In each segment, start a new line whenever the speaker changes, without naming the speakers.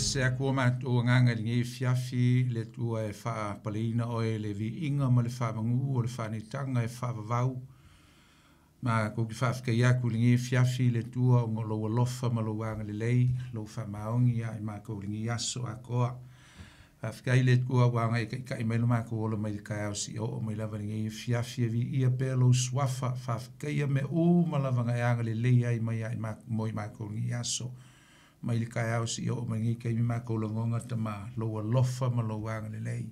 Ese aku o matou agaga i lenei afiafi, le Atua e faapaleina oe i le viiga ma le faamagū o le faaneetaga e faavavau. Matou te faafetai atu i lenei afiafi i le Atua ona o lou alofa ma lou agalelei, lou faamaoni ia i matou i lenei aso atoa. Faafetai i le Atua ua agai e taitai mai lo matou ola mai le taeao seia oo mai lava i lenei afiafi, e viia pea lou suafa, faafetaia mea uma lava na e agalelei ai mai ia i mo i matou i lenei aso. Mai le taeao seia oo mai i lenei taimi matou lagona Tama, lou alofa ma lou agalelei,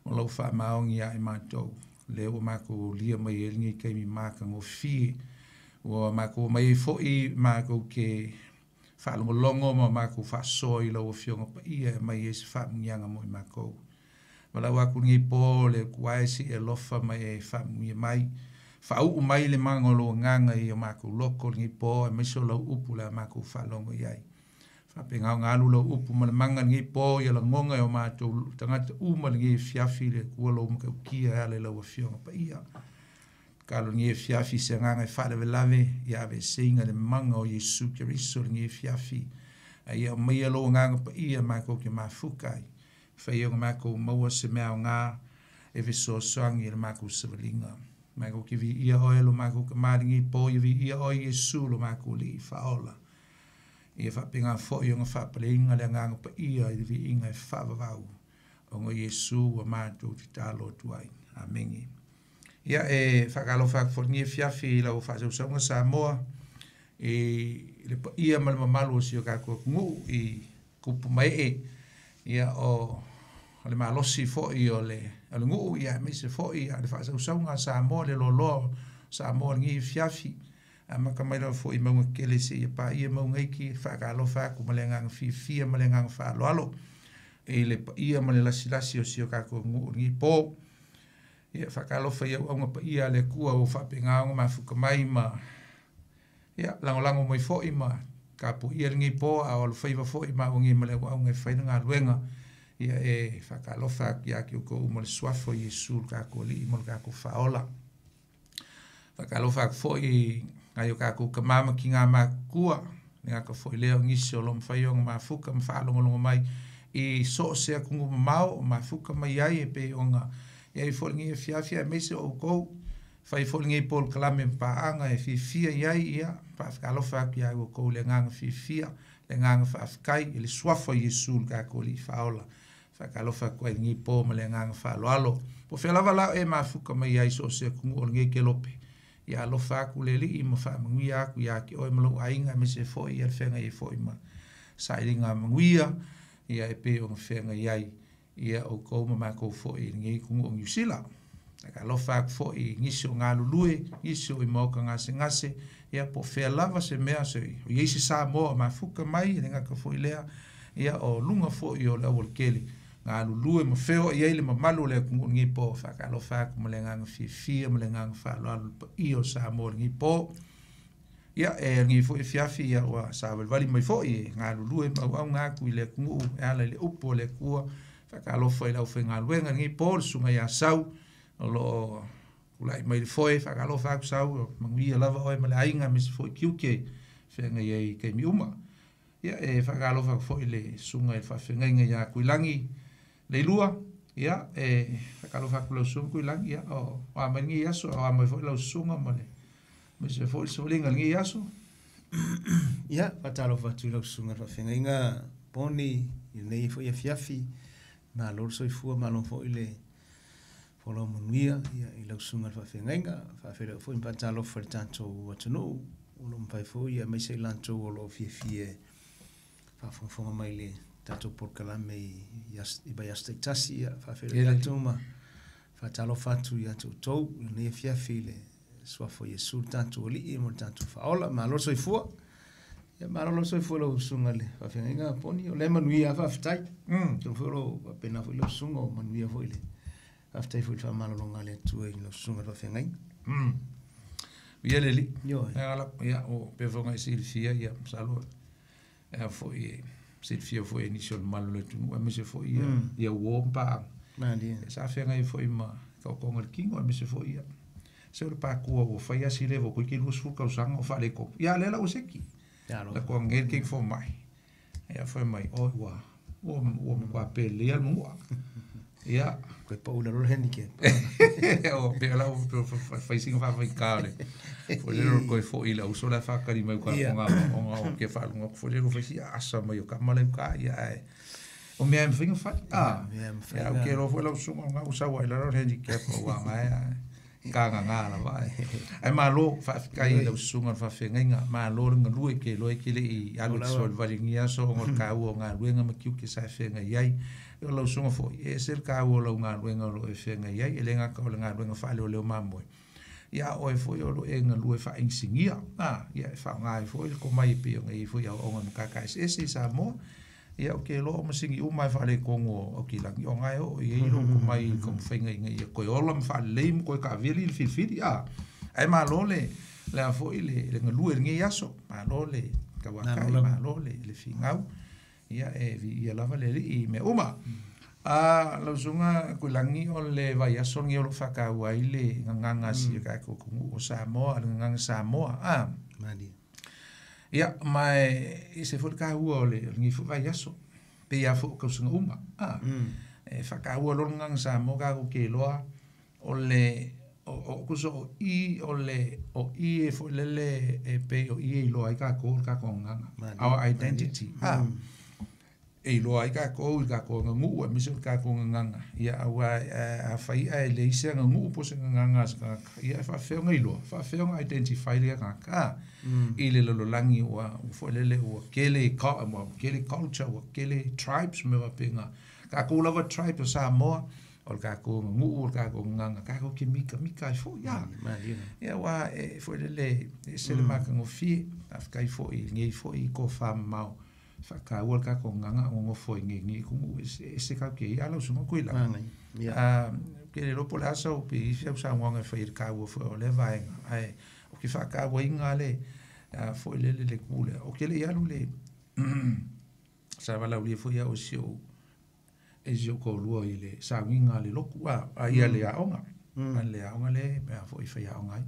ma lou faamaoni ia i matou, lea ua matou aulia mai ai lenei taimi matagofie. Ua matou omai ai foi matou te faalogologo ma matou faasoa i lau Afioga Paia e aumai ai se faamanuiaga mo i matou. Valaau atu i lenei po le Atua e se i alofa ma e faamanuia mai, faauu mai le maga o lou agaga i o matou loto i lenei po, aemaise o lau upu o le a matou faalogo i ai. Faapena ona alu lau upu ma le maga i lenei po ia lagona e o matou tagata uma i lenei afiafi le Atua lou matautia e ala i lau Afioga Paia. Tatalo i lenei afiafi se agaga e faalavelave ia aveeseina le maga o Iesu Keriso i lenei afiafi, a ia aumaia lou agaga paia matou te mafuta ai, fai ona matou maua se mea aoga e fesoasoani i le matou savaliga. Matou te viia oe lo matou Tama i lenei po, ia viia oe Iesu lo matou Alii Faaola. Ia faapena foi ona faapaleina le agaga paia i le viiga e faavavau, ona o Iesu ua matou tatalo atu ai. Amene. Ia e faatalofa atu foi i lenei afiafi i lau faasausauga Samoa, i le paia ma le mamalu o si o tatou atunuu i tupu ma ee, ia o le malosi foi o le nuu, ia aemaise foi le faasausauga a Samoa, le loaloa o Samoa i lenei afiafi. Amata mai lava foi i mauga tetele seia paia mauga iti, faatalofa atu ma le agaga fiafia ma le agaga faaaloalo i le paia ma le lasilasi o si o tatou atunuu i lenei po. Ia faatalofa i auauna paia a le Atua ua faapena ona mafuta mai ma ia lagolago mai foi ma tapuaia lenei po, a o alofaiva foi maua nei ma le auauna e fai le galuega. Ia e faatalofa atu ia te outou uma i le suafa o Iesu lo tatou Alii ma lo tatou Faaola. Faatalofa atu foi i nai o tatou tama ma tina matutua, le gata foi lea o nisi o lo o mafai ona mafuta ma faalogologo mai i so o se atunuu mamao o mafuta mai ai e pei ona i ai foi lenei afiafi, aemaise o outou fai foi lenei polokalame ma paaga e fiafia i ai. Ia faatalofa atu ia outou i le agaga fiafia, le agaga faafetai i le suafa o Iesu lo tatou Alii Faaola. Faatalofa atu ai i lenei po ma le agaga faaaloalo. Po o fea lava la e mafuta mai ai so o se atunuu o lenei kelope, ia alofa atu le Alii ma faamanuia atu ia te oe ma lou aiga, aemaise foi ia le feagai ai foi ma sailiga manuia, ia e pei ona feagai ai ia outou ma matou foi i lenei atunuu o Niu Sila. Faatalofa atu foi i nisi o galulue, nisi o i maoka gasegase, ia po o fea lava se mea, se o i ai se Samoa o mafuta mai, e le gata foi lea, ia o luga foi o le aualatele, galulue ma feoai ai le mamalu o le atunuu i lenei po. Faatalofa atu ma le agaga fiafia ma le agaga faaaloalo i le paia o Samoa i lenei po. Ia, e lenei foi afiafi, ia ua savalivali mai foi e galulue ma auauna atu i le atunuu e ala i le upu o le Atua. Faatalofa i le aufaigaluega i lenei po, le susuga ia Sau o lo o tulai mai le foe. Faatalofa atu Sau, manuia lava oe ma le aiga, aemaise foi tiute feagai ai i taimi uma. Ia e faatalofa atu foi i le susuga i le faafeagaiga ia Tuilagi Leilua. Ia e faatalofa atu i lau susuga Tuilagi, ia o a mai lenei aso, o a mai foi lau susuga ma le aemaise foi le savaliga i lenei aso.
Ia, faatalofa atu i lau susuga i le faafeagaiga Poni i lenei foi afiafi. Malo le soifua, malo foi le folau manuia ia, i lau susuga i le faafeagaiga. Faafeiloai foi ma faatalofa i le tatou atunuu o lo o mafai foi, aemaise i latou o lo o fiafia e faafogafoga mai i le tatou polokalame i vaiaso taitasi. Ia, faafeiloai atu ma faatalofa atu ia te outou i lenei afiafi i le suafa o Iesu le tatou Alii ma le tatou Faaola. Malo le soifua. Ia, malo le soifua i lau susuga i le faafeagaiga Poni, o lea e manuia lava, faafetai. Atonu foi o lo o faapena foi lau susuga o manuia foi le faafetai foi i le faamalologa a le Atua i lau susuga i le faafeagaiga.
Ia le Alii.
Ioe.
Ia, o pei foi ona e silafia, ia, masalo e a foi e silafia foi e nisi o le mamalu o le atunuu, aemaise foi ia, ia uo ma paaga.
Malie.
Sa feagai foi ma taotoga o le tino, aemaise foi ia se o le patua ua fai asi le toeitiiti 20 tausaga o faaletonu. Ia lea la ua seki.
Ia alofa.
La toa nei le teine fomai. Ia fai mai oi ua ua ua matua pele ia le manu'a. Ia
Koe pa'u i lalo le handicap.
O pe la o fai singa faafaigā o le foi lele o le toe fo'i i le auso la e faatali mai uka ona ona o ke faalogo atu foi lele ua fai si aasa mai o tama la i uka ia ae o mea e mafai ona fai a ia ou te iloa foi lau susuga o lena ua sau ai i lalo le handicap aua na e kagagā lava ae ae malo faafetai i lau susuga i le faafeagaiga malo le galue ke iloa e te le'i alu e te soalivali i lenei aso ona o le taua o galuega ma tiute sa e feagai ai o lau susuga foi e ese le taua o lau galuega o loo e feagai ai e le gata o le galuega faaleoleo mamoe ia a oe foi o loo e galue faainisinia a ia e faaaoga ai foi le tomai e pei ona i ai foi aoaoga i matata eseese i Samoa ia ou te iloa o masini uma e faaletonu o Aukilagi o na e oo i ai lou tomai i le taumafaiga ina ia toe ola ma faalelei ma toe taavili le filifili a ae malo le le a foi le le galue i lenei aso malo le tauatai malo le le finau ia e viia lava le Alii i mea uma. A lau susuga Tuilagi o le vaiaso lenei o lo o faataua ai le gagaga a si o tatou atunuu o Samoa, le gagaga Samoa. A ia, ma e ese foi le taua o lenei foi vaiaso, pei lava foi o tausaga uma. A e faataua loa le gagaga Samoa tatou te iloa o le o tusa o i o le o i e foi lele e pei o i e iloa ai tatou le tatou gagaga, our identity. A e iloa ai tatou i le tatou aganuu aemaise o le tatou gagaga ia aua afai ae leai se aganuu po o se gagaga a se tagata ia e faafefea ona iloa, faafefea ona identify lea tagata a i le lalolagi ua foi lele ua tele ua tele culture ua tele tribes ma mea faapena. Tatou lava tribe o Samoa o le tatou aganuu o le tatou gagaga tatou te mitamita ai foi a ia aua e foi lele e ese le matagofie. Faafetai foi i lenei foi tofamamao faataua le tatou gagaga o nonofo ai nei nei atunuu eseese tatou te i ai. A lau susuga Tuilagi, ou te le iloa po o le a sau pe i ai sau saunoaga e fai i le taua foi o lea vaega ae ou te faatauaina le foi lele le itu lea ou te le i alu le sa valaaulia foi au e si ou e si ou toalua i le sauniga a le lotu a ia le aoga a le aoga le mea foi faiaoga ai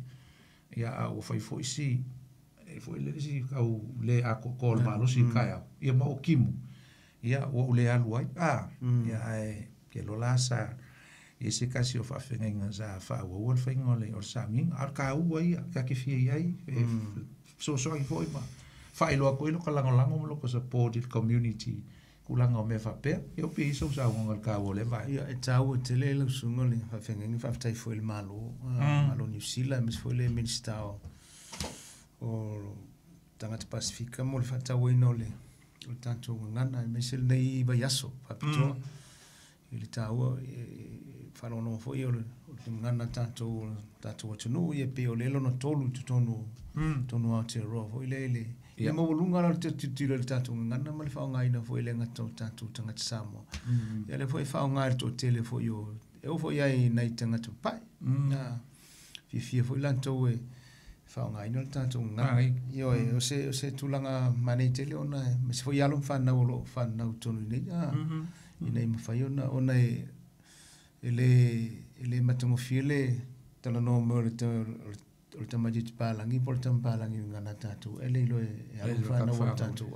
ia a ua fai foi si e foi lele si tau le atoatoa o le malosi i le taeao ia ma ou timu ia ua ou le alu ai a ia ae ke iloa la sa i ai se tasi o faafeagaiga sa faaauaua le faiga o le sauniga a o le taua ia ta te fia i ai e fesoasoani foi ma faailoa atu ai lota lagolago ma lota support i le community tulaga o mea faapea. Ia pe i ai sou saunoaga i le taua o lea vaega.
Ia, e taua tele lau susuga le faafeagaiga, faafetai foi i le Malo, Malo o Niu Sila, aemaise foi le Minisita o o tagata Pasefika mo le faatauaina o le o le tatou gagana, aemaise lenei vaiaso faapitoa. I le taua, e faalogologo foi o le gagana tatou o le tatou atunuu, ia pei o lea lona tolu i totonu totonu o Aotearoa foi lea i le i le maualuga la o le tilotilo i le tatou gagana ma le faaaogaina foi e le gata o tatou tagata Samoa. Ia lea foi e faaaoga e le toatele foi o e oo foi i nai tagata papae. Fiafia foi latou e faaaogaina le tatou gagana. Ioe, o se tulaga manaia tele ona aemaise foi alo ma fanau o lo o fananau i totonu i inei ina ia mafai ona ona e e le e le matagofie le talanoa mai o le o le tamaitiiti palagi po o le tama palagi i le gagana a tatou ae le iloa e alo ma fanau a tatou.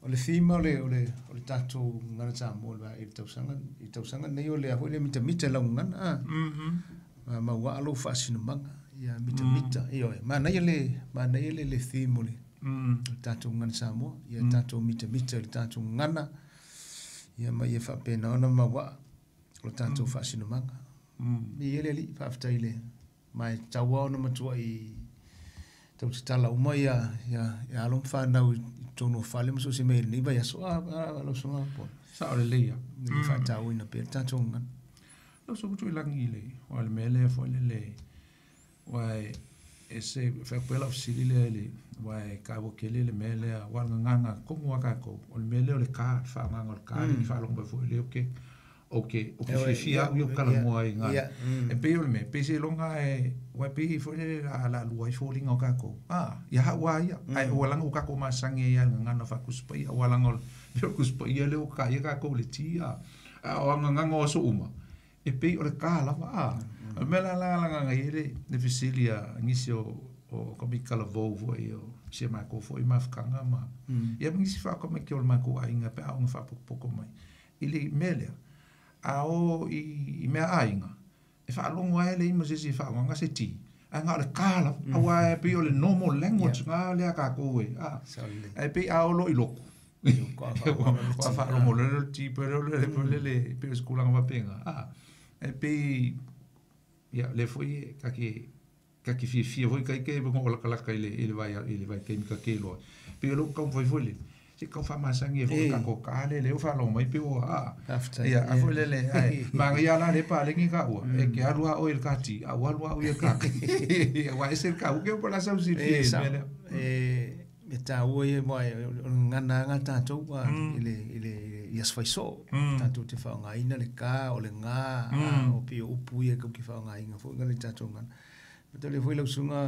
O le theme o le o le o le tatou gagana Samoa i le tausaga i le tausaga lenei o lea foi le mitamita i lau gagana a mauaa lou faasinomaga ia mitamita. Ioe, manaia le manaia le le theme o le tatou gagana Samoa ia tatou mitamita i le tatou gagana ia ma ia faapena ona mauaa o le tatou faasinomaga. Viia le Alii, faafetai i le ma e tatau lava ona matuai tau tatala uma ia ia ia alo ma fanau i totonu o fale ma so o se mea i lenei vaiaso a lau susuga Paul.
Sao lelei lava.
Ina ia faatauaina pea le tatou gagana.
Lau susuga Tuilagi i le aua o le mea lea foi lele aua e ese e fai atu pea lau fesili lea i le aua e taua tele le mea lea aua o le gagana tonu a tatou o le mea lea o le ka le faaaogaina o le ka lea e faalogo mai foi lea ou te ou te ou te fiafia au ia ou talanoa ai i ina e pei o le mea pei seiloga e aua e pei foi lele o le a lua ai foliga o tatou a ia hau lava ia ae ua leaga ua tatou masani ai lava i le gagana faa-Tusi Paia aua leaga o le Tusi Paia lea ua kakaia tatou i le ti a a o gagana o aso uma e pei o le ka lava a o le mea la lagalaga ai le fesili a nisi o o kamikala vou foi o si makou foi mafukanga ma ia misi fa ko me ke o makou aiga pe a ona faapokopoko mai i le mea lea a o i mea aiga e faalogo ai le ima sesi e faaaogaga se ti ae na o le ka lava auā e pei o le normal language ga lea takou e a ae pei a olo i loku ua faalogo loa le ti pe le le pe o se tulaga faapena a e pei ia le foi kake fiafia foi kai ke mo lakalaka i le vai i le vaitaimi ka ke loa pei o lou taumafai foi lele se tau faamasani ai foi tatou ka le lea ua faalogo mai pe ua a ia a foi lele ae manaia la le paleni taua e ke alu a oe i le kati a ua alu a oe i le kati ua ese le kau ke po la sau silafia i le mea lea
E taua ia aua o le gagana lava tatou i le i aso faisoo tatou te faaaogaina le ka o le ga o pei o upu ia tatou te faaaogaina foi le tatou gagana. Tole foi lau susuga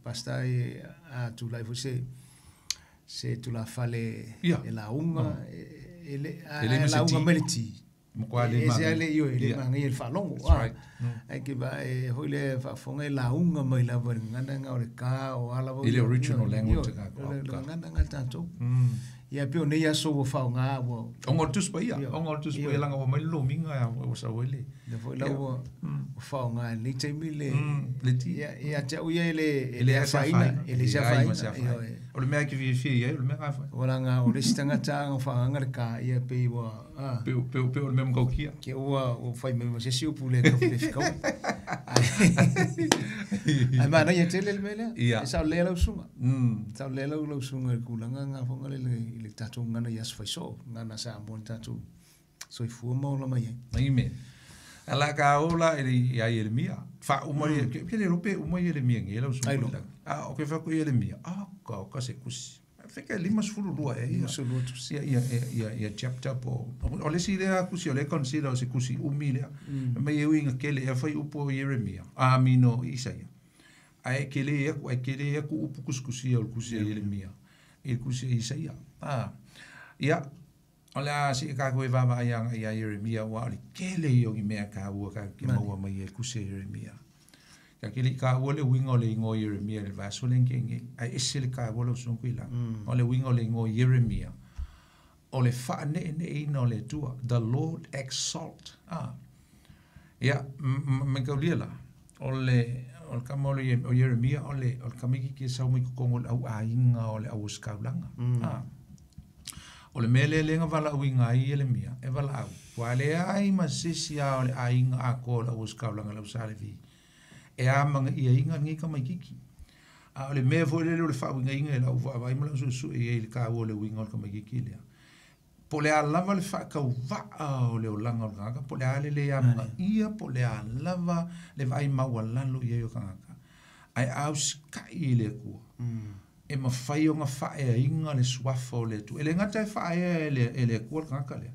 Pastor e a tulai foi se tulafale e lauga e le
e
lauga mai le ti
matua le
e se le io e le manaia le faalogo ai ke ba e foi le faafofoga e lauga mai lava i le gagana o le ka o a lava
i le original language
o le gagana ga tatou ia pei o nei aso ua faaaoga ua
ona o le Tusi Paia ona o le Tusi Paia laga ua mai le lomiga ua sau ai le
le foi la ua faaaoga i lenei taimi le
le ti
ia ia te au ia e le afaina e le se afaina.
O le mea ke fiafia i ai o le mea ka fai
ua laga o le isi tagata aga faagaga le ka ia pei ua
pe o le mea matautia
ke ua fai mai ma se isi upu le le fekau ai manaia tele le mea lea e sao lea lau susuga sao lea lau susuga i le tulaga ga foga le i le tatou gagana i aso faisoo gagana Samoa le tatou soifua ma ola mai ai.
Ai me ala ka ola i ia Ieremia fa uma ia ke le rope uma Ieremia nge lau susuga a o ke fa ko Ieremia a ka o ka se kusi feka 52 e ia
52 tusi
ia chapter po o le si lea kusi o le consider o se kusi umi lea mai e uiga kele e fai upu o Ieremia a mino Isaia ae kele aku ae kele aku upu kusikusia o le kusi a Ieremia i le kusi a Isaia a ia o le a si ka koe vaavaai aga ia Ieremia ua o le kele ia o ni mea taua ka ke maua mai e kusi a Ieremia ka kele ka ua le uiga o le igoa Ieremia le vaiaso le ngenge ae ese le taua lau susuga Kuilagi o le uiga o le igoa Ieremia o le faaneeneeina o le Atua, the Lord exalt. A ia me kaulia la o le kama o le o Ieremia o le tamaititi e sau mai totonu o le au aiga o le au ositaulaga a o le mea lea lea na valaauina ai Ieremia e valaau ua leai ma se isi a o le aiga atoa o le au ositaulaga le au Sa Levi e amagaiaina lenei tamaititi a o le mea foi lele o le faauigaina e lau vaavaai ma lau suesue i ai i le taua o le uiga o le tamaititi lea po le a lava le faatauvaa o le olaga o le tagata po le a le le amagaia po le a lava le vaai maualalo i ai o tagata ae ausita'i i le Atua e mafai ona faaeaina le suafa o le Atua e le gata e faaea e le Atua le tagata lea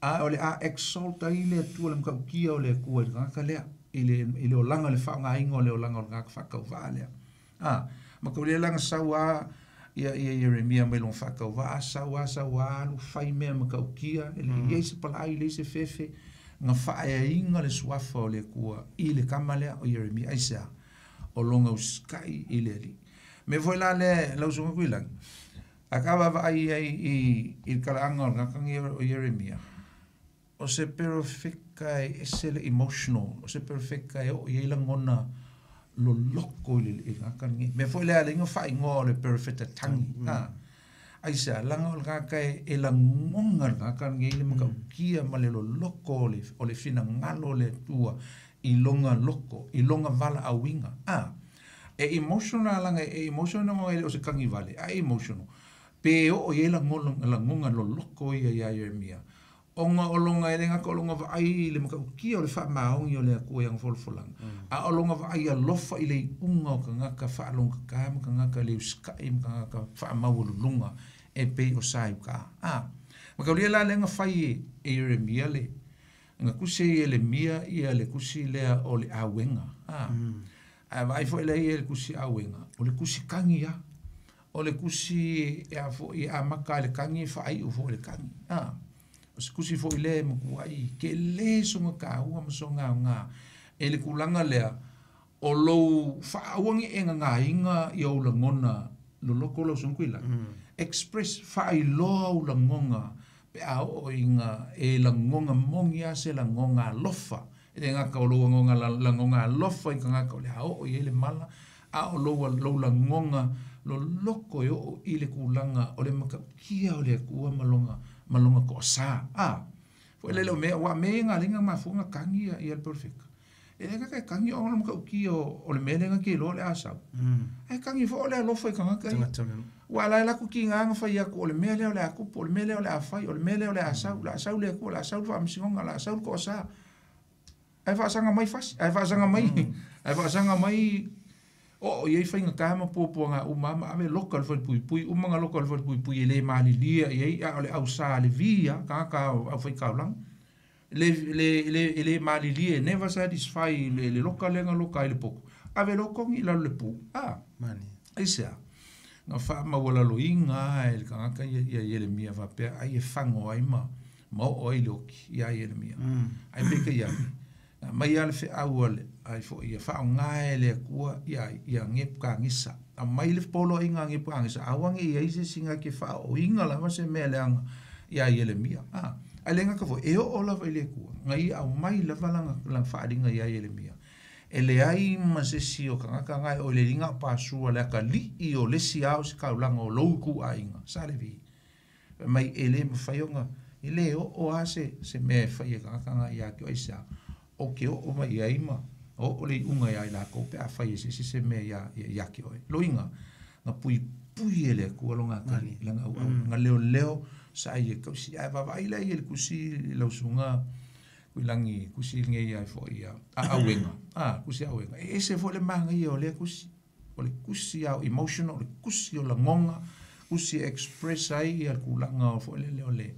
a o le a exalt ai le Atua le matautia o le Atua i le tagata lea i le olaga le faaaogaina o le olaga o le tagata faatauvaa lea a ma kau le laga sau a ia Ieremia mai lona faatauvaa sau a sau a alu fai mea matautia e le i ai se palai le se fefe na faaeaina le suafa o le Atua i le kama lea o Ieremia aisea o lona usitai i le Alii me foi la le lau susuga Kuilagi a ka vaavaai ai i le talaaga o le tagata nei o Ieremia o se perofeka e ese le emotional o se perofeka e oo i ai lagona loloko i le tagata lenei mea foi lea le iga faaigoa o le perofeta tagi a aisea laga o le tagata e lagona le tagata lenei le matautia ma le loloko o le finagalo o le Atua i lona loko i lona valaauina a e emotional laga e emotional e le o se tagi vale a e emotional pe oo i ai lagona loloko ia ia Ieremia ona o lona e le gata o lona vaai i le matautia o le faamaoni o le Atua i ana folafolaga a o lona vaai alofa i le iuga o tagata faalogogata ma tagata le usitai ma tagata faamaualuluga e pei o sa i uta a ma kaulia la lea na fai e Ieremia le na tusi e Ieremia ia le tusi lea o le auega a ae vaai foi lea ia le tusi auega o le tusi kagi a o le tusi e a foi e amata i le kagi e faaiu foi i le kagi a o se tusi foi lea e matuai tele soga taua ma soga aoga e le tulaga lea o lou faaaua nei e gagaiga ia ou lagona. Loloko lau susuga Kuilagi. Express faailoa ou lagoga pe a oo ina e lagoga moni a se lagoga alofa. E le gata o lou agoga lagoga alofa i tagata o le a oo i ai le mala, a o lou lou lagoga loloko e oo i le tulaga o le matautia o le Atua ma lona ma lona toasā. A, foi lele o mea, aua o mea ia na ala ai ona mafua ona tagi ia le perofeta. E le gata e tagi ona o le matautia o le mea lea na te iloa o le a sau, ae tagi foi o le alofa i tagata ia. Ua la e latou tiga ona fai atu o le mea lea o le a tupu, o le mea lea o le a fai, o le mea lea o le a sau, o le a sau le Atua, o le a sau le faamasinoga, o le a sau le toasa. Ae faasaga mai fasi, ae faasaga mai, ae faasaga mai oo i ai faigata ma puapuaga uma ma ave loka i le falepuipui, uma ona loka i le falepuipui e le malilie i ai, a o le ausā levi lava, tagata aufaitaulaga. Le, le, le, e le malilie, never satisfy i le loka lea na loka ai le poto, ave loa togi i lalo le pu. A, aisea? Na faamaualaloina lava e le tagata ia ia Ieremia faapea ai e fago ai ma ma oo ai le oti iā Ieremia. Ae peitai ane, na aumai lava le feau a le ai foi ia faaaoga e le Atua ia ia Nepukanesa. Aumai le poloaiga a Nepukanesa, aua ne i i ai se isi na te faaooina lava se mea leaga iā Ieremia. A, ae le gata foi, e oo lava i le Atua, na ia aumai lava lana lana faaaliga iā Ieremia. E leai ma se isi o tagata na e oo i le liga o pasua le atalii o le isi aoositaulaga o lou ituaiga, sa Levi. Fai mai e le mafai ona, e le oo lava se, se mea e fai e tagata na ia te oe, aisea? Ou te oo mai i ai ma oo le iuga ia i latou pe afai e se isi se mea ia, ia, ia te oe. Loiga, na puipui e le Atua lona atalii, lana auauna, na leoleo sa ia tausi. Ae vaavaai la i le tusi i lau susuga Tuilagi, tusi lenei ai foi ia a Auega, a, tusi a Auega. E ese foi le manaia o lea tusi. O le tusi a emotional, o le tusi o lagoga, tusi e express ai ia le tulaga o foi lele o le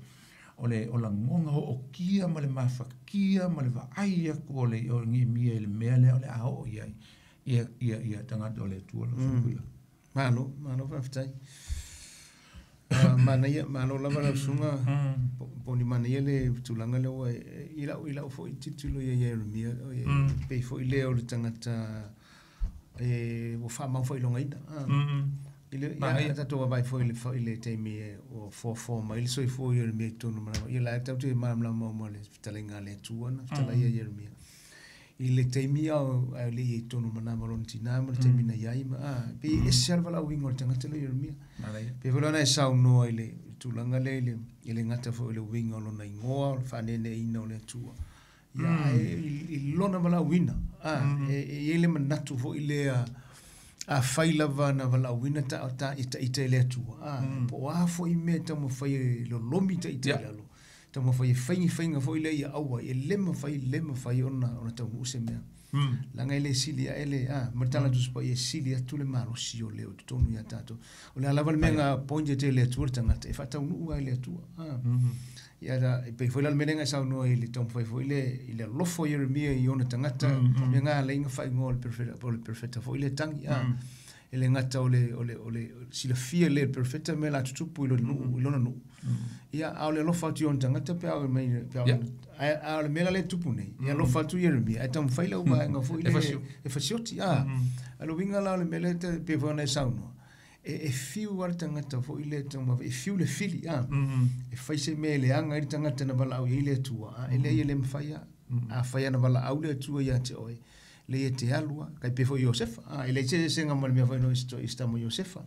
o le o lagoga ootia ma le mafatia ma le vaai atu o le o Neemia i le mea lea o le a oo i ai ia ia ia tagata o le Atua lau Susuga.
Malo, malo faafetai. Manaia, malo lava lau susuga. Po o ni manaia le tulaga lea ua i lau i lau foi tilotilo ia Ieremia, pei foi lea o le tagata e ua faamau faailogaina. I le ia tatou vaavaai foi i le taimi ua foafoa mai le soifua o Ieremia i totonu o manava. Ia la e tatou te malamalama uma i le fetalaiga a le Atua na fetalai ia Ieremia. I le taimi a o le i ai i totonu o manava o lona tina ma le taimi na i ai ma, a, pei e ese lava le valaauina o le tagata lea o Ieremia. Pei foi la ona e saunoa i le tulaga lea i le, e le gata foi o le uiga o lona igoa, o le faaneeneeina o le Atua. Ia, ae i lona valaauina, a, e i ai le manatu foi lea, afai lava na valaauina ta, ta ita ita e le Atua, a, po o a foi mea e taumafai e lolomi ta ita i lalo, taumafai e fai ni faiga foi lea ia aua ai, e le mafai, le mafai ona, ona taunuu se mea. Leaga e le sili ae le, a, ma le Tala Tusi Paia, e sili atu le malosi o le o totonu ia tatou. O le a lava le mea na appointed e le Atua le tagata, e faataunuu lava e le Atua. A. Ia, la, e pei foi la le mea lea na e saunoa i le taumafai foi le, i le alofa o Ieremia i ona tagata, mea na ala ai ona faaigoa o le perofeta, o le perofeta foi lea tagi, a. E le gata o le, o le, o le silafia lelei e le perofeta mea o le a tutupu i lona nuu, i lona nuu. Ia, a o le alofa atu i ona tagata pe a oo mai, pe a oo, ae a o le mea la lea e tupu nei, e alofa atu Ieremia, ae taumafai lau vaega foi lea e fasioti, a. A o le uiga la o le mea lea e pei foi ona e saunoa, e fiu lava le tagata foi lea e taumafai, e fiu le fili, a. E fai se mea e leaga ai le tagata na valaau i ai le Atua, a e leai e le mafai lava. Afai lava na valaau le Atua ia te oe, leai e te alu lava. Tai pei foi o Iosefa, a, e leai se eseesega ma le mea foi na i se tama o Iosefa.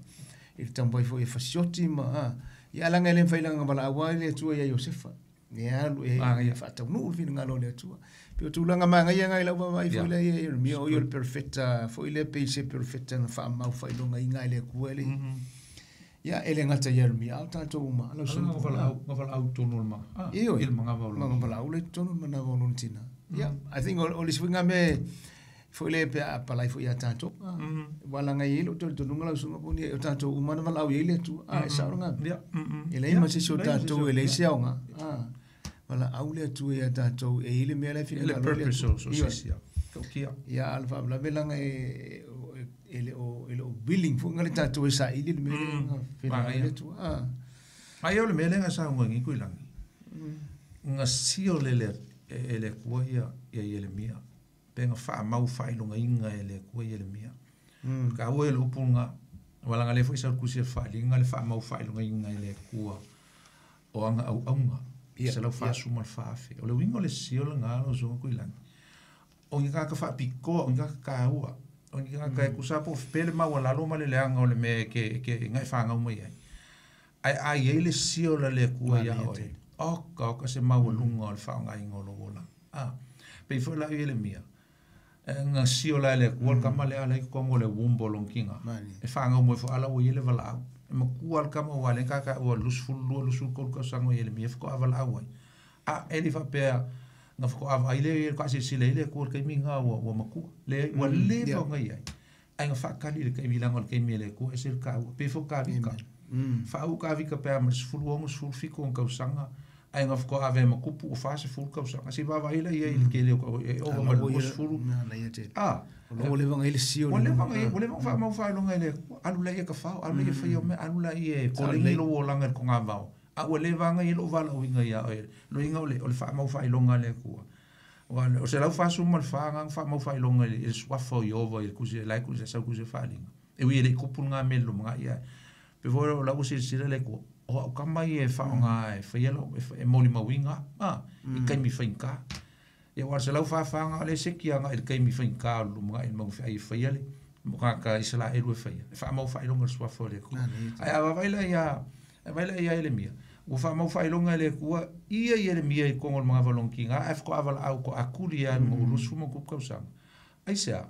I le taumafai foi e fasioti ma, a, ia leaga e le mafai leaga na valaau lava le Atua ia Iosefa. E alu e faataunuu le finagalo o le Atua. Pei o tulaga manaia na i lau vaavaai foi lea ia Ieremia, o ia o le perofeta foi lea pei se perofeta na faamau faailogaina e le Atua e le Ia, e le gata ia Ieremia, a o tatou uma, lau susuga.
Na valaau i totonu o le ma, i le manava o lona.
Na valaau lea i totonu o le manava o lona tina. Ia, I think o le isi foi na mea foi lea pe a apalai foi ia tatou. Aua leaga e i ai lou talitonuga lau susuga Poni, o tatou uma na valaau i ai le Atua. A, e sao lena mea. E leai ma se isi o tatou e leai se aoga. Valaau le Atua ia tatou, e i ai le mea la e finagalo ai le
Atua. Le purpose o se isi.
Ia, a o le faalavelave leaga e e le o e le o willing foi le tatou e saili le mea lea na finagalo ai le Atua.
Ae o le mea lea na saunoa nei Tuilagi, na seal e le e le Atua ia ia Ieremia, pe na faamau faailogaina e le Atua Ieremia. Taua ia o le upu lena. Wala ngale foi sa kusi fa linga le fa mau fa ilunga inga ile kua o anga au aunga. Se lau fa suma fa fe. O le wingo le sio la ngalo so ku ilang. O ngi ka fa piko, o ngi ka ka ua. O ngi ka ka ku sa po pele ma wala lo ma le leanga o le me ke ngai fa ngau mai ai. Ai ai ai le sio la le kua ia oi. O ka se mau lunga o le fa ngai ngolo wola. Ah. Pe fo la ile mia. Nga sio la le kua kama le ala ko ngole wumbo lonkinga. E fa ngau mo fo ala o ile vala au. E makua al kama wale ka ka o lusful lu lusul ko ka sango ile mia fo avala au ai. A eli fa pe nga fo ava ile ka se sile ile ko ke mi nga wa makua. Le wa le fo ngai ai. Ai nga fa kali le ke mi lango ke mi le ko e se ka pe fo ka vi ka. Fa u ka vi ka pe ma sfulu ongo sfulu fi ko ka sanga. Ai nga fo ave makupu o fa se fulu ka sanga. Se va va ile ia ile ke le ko e o ma sfulu. Ah
o le vanga ile sio
le vanga fa mau fa longa ile alu la ia ka fa alu ia fa ia me alu la ia ko le lo langa ko ngavao a o le vanga ile o vala o inga ia lo inga o le fa mau fa longa le ku o se lau fa suma fa nga fa mau fa longa ile swafa i over ile kusi la kusi sa kusi fa linga e wi le kupu nga me lo nga ia pe vo la usi sile le ku o kama ia fa nga e fa ia lo e moli mawinga a i kai mi fa inka ia war se lau fa fa nga le sekia nga il kai mi fa inka lu nga il mau fa i fa ia le ka ka isla e lu fa ia fa mau fa longa swafa le ku ai ava vai la ia vai la ia ele mia o fa mau fa longa le ku ia ia le mia i kongo mga valonkinga af ko avala au ko akuli ia mo lusu mo ku kausa ai sea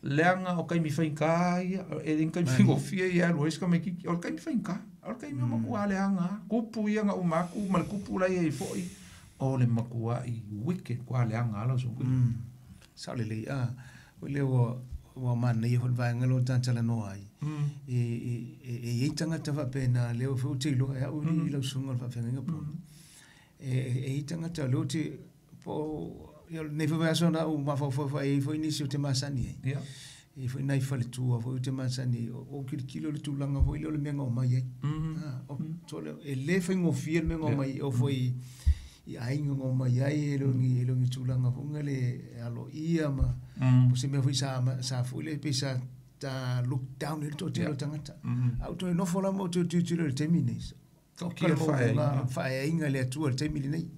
leanga o kai mi fa inka ia e kai mi go fia ia lu es ka me ki o kai mi fa inka o kai mi mo ku aleanga kupu ia nga umaku mal kupu la ia i foi o le makua i wicked kwa leanga ala so ku
sa le le a o le o wa man nei hol va ngalo tantala no ai e e e tangata va pena le o fo te lo ya o ni lo sunga va fenga po e e tangata lo te po yo ne fo va so na o ma fo fo e fo inisio te masani
ya
e fo nei fa le tua fo te masani o kilo le tulanga fo ile le menga o mai ai o to le e le fengo fiel menga mai o fo i ai ngo mai ai e longi tulanga fo ngale alo ia ma o se me foi sa sa fo le pesa ta look down le to te lo tangata au to no fo la mo to to le temine
to ki
fa e inga le tua te mili nei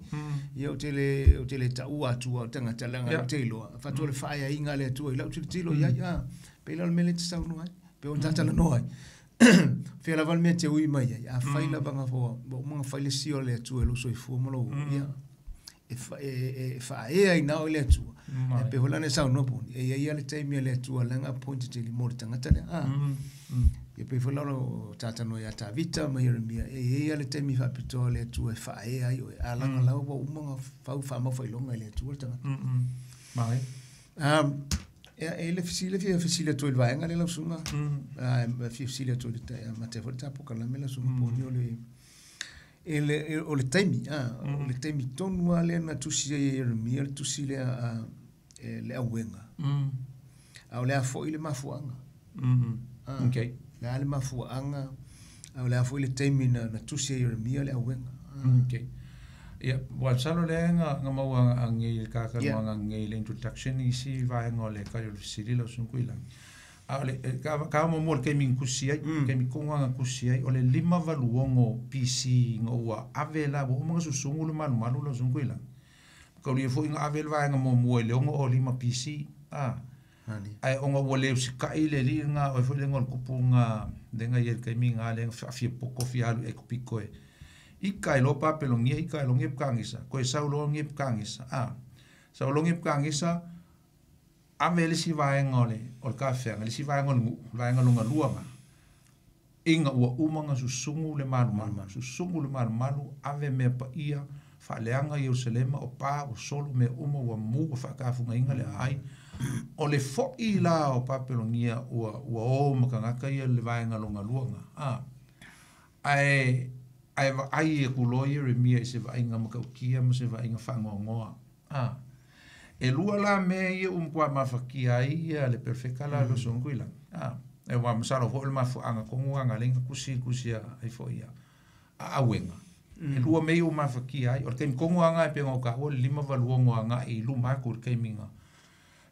ia o te le taua tua tangata langa te lo fa to le fa e inga le tua ila te lo ia ia pe la mele te sau no ai pe o tata la no ai fe la val me te ui mai ai a fai la banga fo bo mo fai le sio le tua lo so i fu mo lo ia e fa e ai na o le tua e pe hola ne sau no po e ia le te mi le tua langa point te le mo tangata le a e pe fola lo tata no ia ta vita ma Jeremia e ia le te mi fa pito le tua fa e ai o a langa la o mo fa fa mo fa longa le tua tangata
mai
e le fisile fi fisile to il vaenga le la sunga a fi fisile to le ma te volta po kala me la sunga po ni o le ele o le taimi o le taimi tonu ale na tusi e Jeremia le tusi le a le awenga a o le afo ile mafuanga
okay
le ale mafuanga a o le afo ile taimi na tusi e Jeremia le awenga
okay ia wa salo le nga mau angi ka ka nga ngi le introduction isi va ngo le ka yo sili lo sun kuila a le ka mo mo ke min kusi ai ke mi ko nga kusi ai o le lima valuongo PC ngo wa avela bo mo su sungu le malu malu lo sun kuila ko le fo nga avel va nga mo mo le ngo o lima PC a ai o ngo le sika ile li nga o fo le ngo kupu nga de nga ye ke mi nga le fa fi poko fi alu e kupiko e ika lo papelo ngi ika lo ngi kangisa ko sa lo ngi kangisa a sa lo ngi kangisa a mele si vai ngole o ka fe ngale si vai ngol vai ngol ngalua ma inga ua uma nga susungu le malu malu susungu le malu malu ave me pa ia fa leanga Jerusalema o pa o solo me uma ua mu fa ka fu inga le ai o le fo i la o papelo ngi ua ua o makanga ia le vai ngalo ngalua nga a ai ai ai e kulo Jeremia se vai nga makaukia ma se vai nga fangongoa a e lua la me ia kwa mafakia ia le perfecta la lo songuila a e wa masalo fo le mafu anga kongo anga lenga kusi kusi ai fo ia a awenga e lua me ia mafakia ai o ke kongo anga e pengo ka o lima valuongo anga i luma ko ke minga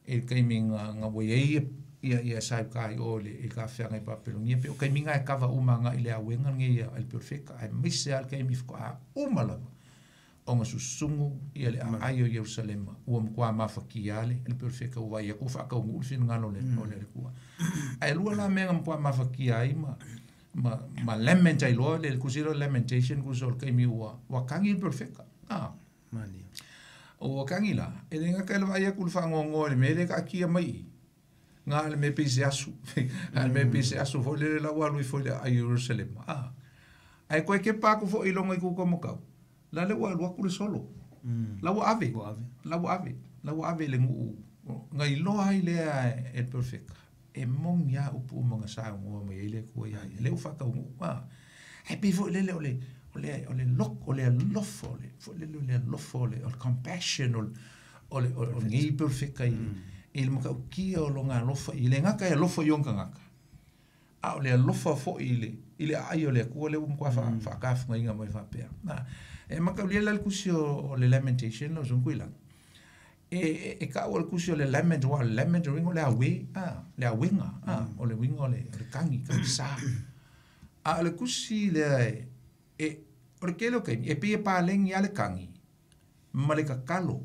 e ke minga nga wo ia Ia ia sa ka i o le i ka whianga i Papelonia pe o kaimi ngai kava uma nga i le awenga nge ia al perfecta ai mise al kaimi fko a uma lava o nga susungu ia le aai o Yerusalema ua mkwa mafakia ale le perfecta ua ia ku fa ka ngu fin ngalo le o le kua ai lua la menga mkwa mafakia ai ma ma ma lament ai lo le kusiro lamentation kuso kaimi ua wa kangi perfecta ah
Mani.
O kangi la e le ngaka le vai ku le whangongo le me le ka kia mai ngā le me pese asu a le me pese asu fo le la walu fo le a Jerusalem ah ai koe ke pa ku fo i longa i ku ko mokau la le walu aku le solo la ua ave
Ua ave.
la ua ave la ua ave le ngu ngai loa ai le e perfect e mong ia upu mga sa ngo mai le ku ia le u fa ka ngu ah e pi fo le le o le o le o le lok o le lofo le fo le le lofo le o le compassion o o le o ngi perfect ai i le maka ukia o longa alofa i le ngaka e alofa i onga ngaka. A o le alofa fo i le ai o le kua le umkwa fa fa kafu ngai mai fa pea. Na e maka ulia la kusi o le lamentation lo zungu ila. E e ka o le kusi o le lament wa lament ringo le awe a le awenga a o le wingo le o le kangi kangi sa. A o le kusi le e o le kelo kai e pie pa lengi ale kangi ma le kakalo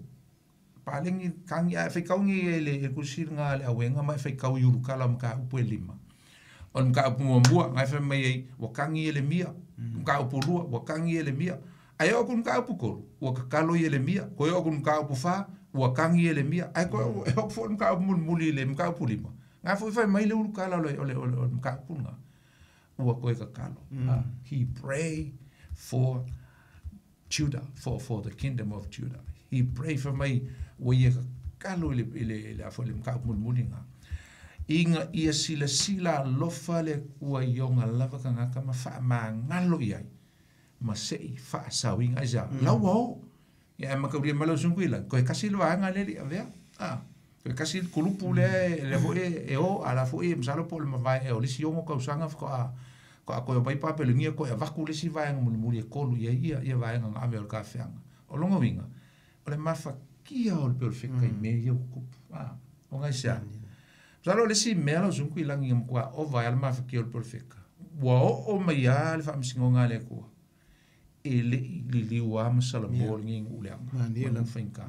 palengi kangi a whaikaungi e le e kusi ngā le awenga mai whaikau i urukala mka upu e lima. O mka upu muamua, ngai whai mai ei, wa kangi e le mia, mka upu lua, wa kangi e le mia. Ai o ku mka upu kolu, wa kakalo i e le mia, koe o ku mka upu wha, wa kangi e le mia. Ai koe o ku mka upu mulmuli le mka upu lima. Ngai whai whai mai le urukala o le, o le, o le mka upu ngā. Ua koe kakalo. He pray for Judah, for the kingdom of Judah. He pray for mai ua ia kakalo i le i le le afo le mka mulmuli ngā. Inga ia sila sila alofa le kua i onga lava ka ngaka ma wha mangalo i ai. Ma se i wha sauinga ai sea. Lau o. Ia e makauria malo sungu ila. Koe kasi le vaanga le li avea. Ah. Koe kasi le kulupu le le fo e e o ala fo e msalo po le mavae e o lisi ongo kausanga fko a ko a koe pai pape le ngia koe a vaku le si vaenga mulimuli e kolu ia ia ia vaenga nga ave o le ka whianga. O longo winga. O le mafa kia o le peo le wheka i me ia kupu. Ah. O ngai sea. Msalo le si mea lau sungu i langi mkua o vai ale mafa kia o le peo le wheka. Ua o o mai a le whaamisingo ngā le kua. E le i liliu a masala mo le ngi ngu leanga.
Mani la.
Whainga.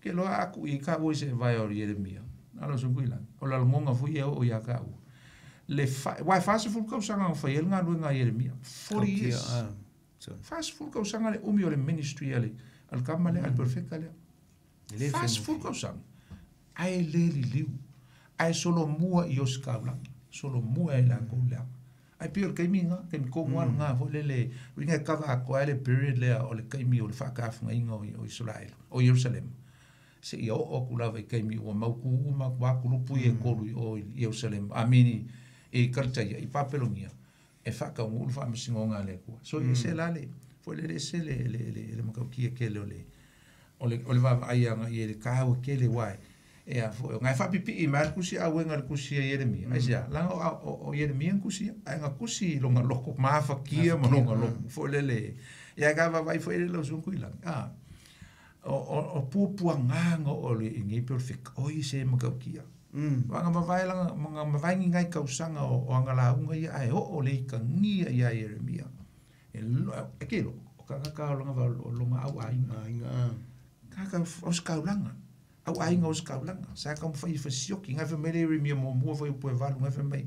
Ke loa aku i ka ua se vai o Yeremia. Alo sungu i langi. O la ngonga fu ia o ia ka ua. Le fa, wai fasi fulu kausanga o whai ngā lue ngā Yeremia. 40 years. Fasi fulu kausanga le umi o le ministry ale. Al kama le, al perfecta le. Fasi fulu kausanga. Ai le liliu. Ai solo mua i os kaulanga. Solo mua i la kaulanga. Ai pio le kaimi ngā, kaimi kongu alu ngā, fo le le, winga kava a koa le period lea o le kaimi o le whakafunga inga o Israel, o Jerusalem. Se ia o o kulawa i kaimi ua mauku uma, wa kulupu i e kolu o Jerusalem. Amini, e kaltaia, i Papelonia, e whakaungu ulu whaamisingo ngā le kua. So e se la le, fo le le se le, le, le, le makaukia kele o le, o le, o le wawa aianga i e le kāwa kele wai. E a fo, ngai whapipi i mai kusi a wenga le kusi a Yeremia. Ai sea, langa o Yeremia kusi, ai ngā kusi longa loko, mahafakia ma longa loko. Fo le le, ia ka wawai fo ele lau sunku i langi. Ah, o puapua nganga o le ingi pe o le whika, o i se makaukia. Wanga mawai langa, mga mawaingi ngai kausanga o anga la unga ia, ai o o le ika ngia ia Yeremia. E lo, e ke lo, o ka ngaka o longa o longa au ainga.
Ainga.
Kaka o skaulanga. Au ainga o skaulanga. Sa ka mwhai whasioki, ngai whamele Yeremia mō mua whai upu e valu, ngai whamai,